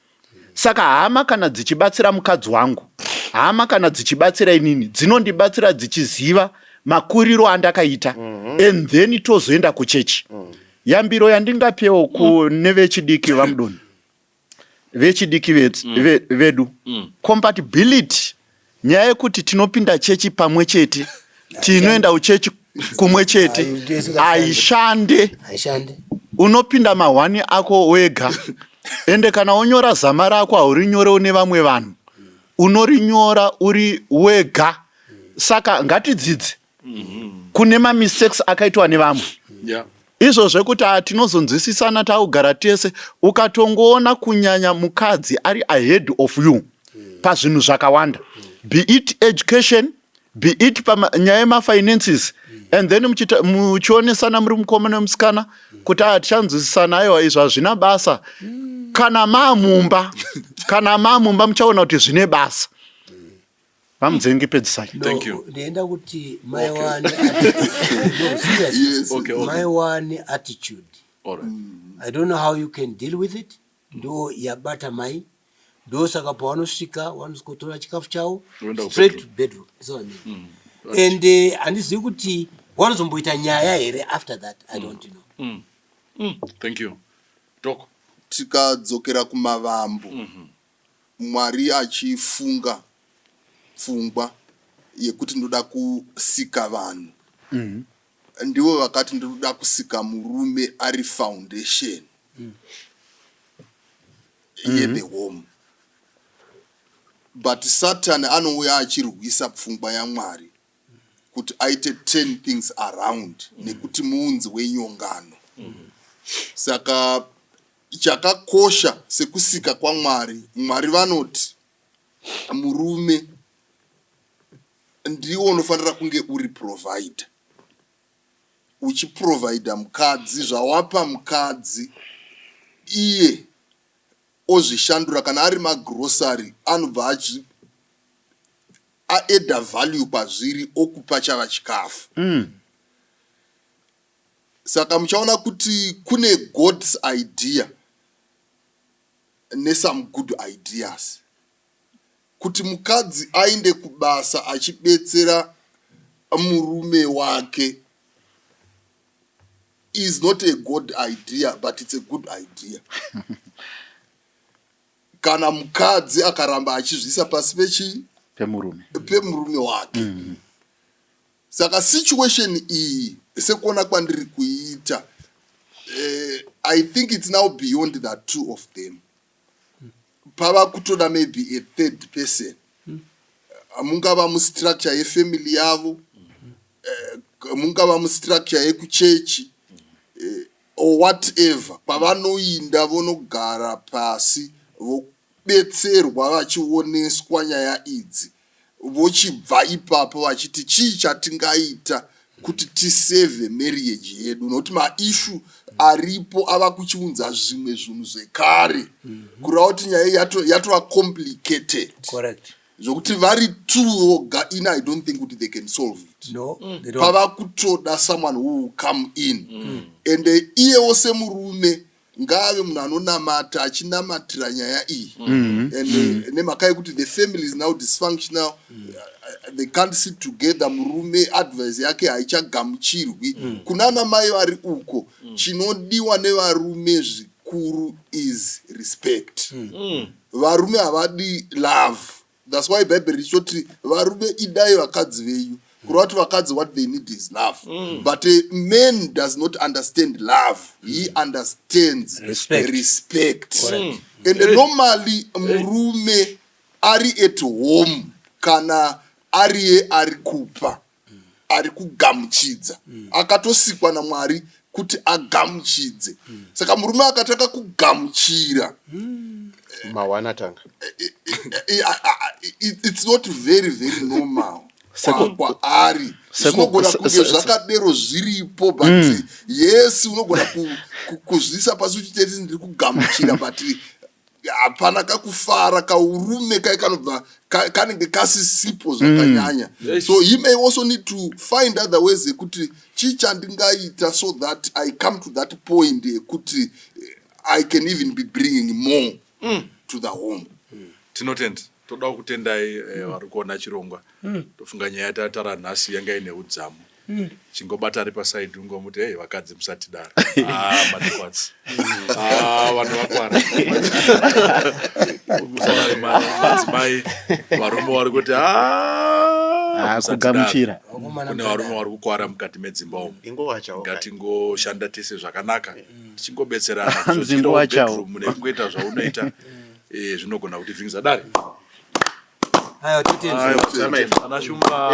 Saka hama kana dzichibatsira mukadzi wangu, hama kana dzichibatsira inini, dzinondibatsira dzichiziva makuriro andakaita, and then tozoenda kuchechi. Yambiro yandingapewo kune vechidiki, vamudoni vechidiki vedu, compatibility, nyaya yekuti tinopinda chechi pamwe chete, tinoenda kuchechi kumwe chete, haishande. Haishande. Unopinda mahwani ako wega. Ende kana wonyora zama rako, haurinyore une vamwe vanhu, unorinyora uri wega. Saka ngatidzidze kune mamistakes akaitwa nevamwe. Izvo zvekuti tinozonzwisisana taakugara tese, ukatongoona kunyanya mukadzi ari ahead of you pazvinhu zvakawanda, be it education, be it panyaya yemafinances, and then muchionesana muri mukoma nemusikana kuti tichanzwisisana, aiwa, izvo hazvina basa. Kana maamumba muchaona kuti zvine basa. VaMudzengi, pedzisai. Thank you. Ndienda kuti mai wane no, serious. Okay. Mai wane attitude. All right. I don't know how you can deal with it. Ndo yabata mai, ndosaka pavanosvika vanosvikotora chikafu chavo Voenda straight to kubedroom. bedroom. So I mean. And handizivi kuti vanozomboita nyaya here after that. I don't know. Thank you, Doc. Tikadzokera kumavambo, Mwari achifunga pfungwa yekuti ndoda kusika vanhu, ndivo vakati ndoda kusika murume ari foundation yethe home. But Satan anouya achirwisa pfungwa yaMwari kuti aite 10 things around, nekuti muunzi wenyongano. Saka chakakosha, sekusika kwaMwari, Mwari vanoti murume ndiwo unofanira kunge uri provider, uchiprovida mukadzi. Zvawapa mukadzi, iye ozvishandura. Kana ari magrosari, anobva aadda value kwazviri, okupa chava chikafu. Saka muchaona kuti kune God's idea nesome good ideas. Kuti mukadzi ainde kubasa achibetsera murume wake is not a God idea, but it's a good idea. Kana mukadzi akaramba achizviisa pasi pechii? Pemurume. Pemurume wake. Saka situation iyi, sekuona kwandiri kuiita, I think it's now beyond the two of them. Pava kutoda maybe a third person, mungava mustructure yefamily yavo, mungava mustructure yekuchechi or whatever, kwavanoinda vonogara pasi, vobetserwa, vachioneswa nyaya idzi, vochibva ipapo vachiti chii chatingaita kuti tisave marriage yedu, nokuti maissue aripo ava kuchiunza zvimwe zvinhu zvekare, kureva kuti nyaya iyi yatova complicated zvokuti vari two voga in, I don't think kuti they can solve it. No, they don't. Pava kutoda someone who will come in, and iyewo semurume ngaave munhu anonamata, achinamatira nyaya iyi, and nemhaka yekuti the family is now dysfunctional, they can't sit together. Murume advice yake haichagamuchirwi. Kunana mai vari uko, chinodiwa nevarume zvikuru is respect. Varume havadi love. That's why Bhaibheri richoti varume idai vakadzi venyu, kureva kuti vakadzi, what they need is love, but a man does not understand love, he understands Respect. Respect. Correct. And normally murume ari at home, kana ariye ari kupa, ari kugamuchidza, akatosikwa naMwari kuti agamuchidze. Saka murume akatanga kugamuchira, Mawana tanga. It's not very very normal kwaari. Zvinogona kunge zvakadero zviripo, but yes, unogona kuzviisa pasi uchiteti ndiri kugamuchira, but hapana kakufara kaurume kai kanobva kanenge kasisipo zvakanyanya. So he may also need to find other ways ekuti chii chandingaita so that I come to that point yekuti I can even be bringing more to the home. Tinotenda, toda kutendai vari kuona chirongwa. Tofunga nyaya yatataura nhasi yanga ine udzamu. Chingobata ari paside, ungomuti, "Hei, vakadzi, musatidaro." Ah, matikwatsi. Ah, vanhu vakwara. Madzimai, varume vari kuti, "Ah, Ah, musatidaro." kugamuchira. Vakomana, Kune varume vari kukwara mukati medzimba umu. Ingowachawo. Ngatingoshanda tese zvakanaka, tichingobetserana. Hanzi ingowachawo. Bedroom nekungoita zvaunoita, zvinogona kutivhingisa dare. Aiwa, totenda. Ana Shumba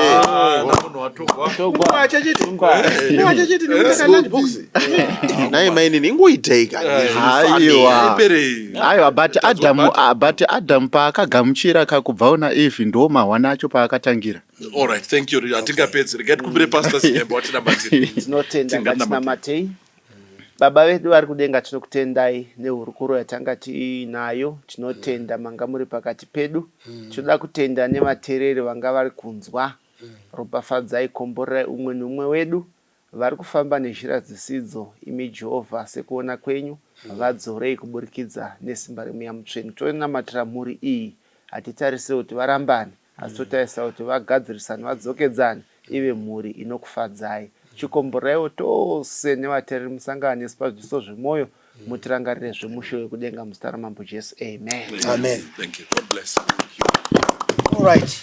na munhu watogwa. Chechiti nekuteka lunch box naye mainini, ingoitei kani. Aiwa. Iperei. Aiwa, but Adam, ah, but Adam paakagamuchira kakubva una Eve, ndo mahwana acho paakatangira. All right, thank you. Hatingapedzi, regai tikumbire Pastor Sinyemba watinamatiri. Tinotenda. Tinganamate. Ngatinamatei. Baba vedu vari kudenga, tinokutendai nehurukuro yatanga tiinayo. Tinotenda manga muri pakati pedu. Tinoda kutenda nevateereri vanga vari kunzwa. Ropafadzai, komborerai umwe neumwe wedu. Vari kufamba nezhira dzisidzo, imi Jehovha, sekuona kwenyu, vadzorei kuburikidza nesimba reMweya Mutsvene. Tonamatira mhuri iyi. Hatitarisire kuti varambane, asi totarisa kuti vagadzirisane, vadzokedzane, ive mhuri inokufadzai. Chikomboreraiwo tose nevateereri musangano nesu pazvidiso zvemwoyo. Mutirangarire zvemushe wekudenga, muzita raMambo Jesu, amen. Amen. Thank you. God bless. All right.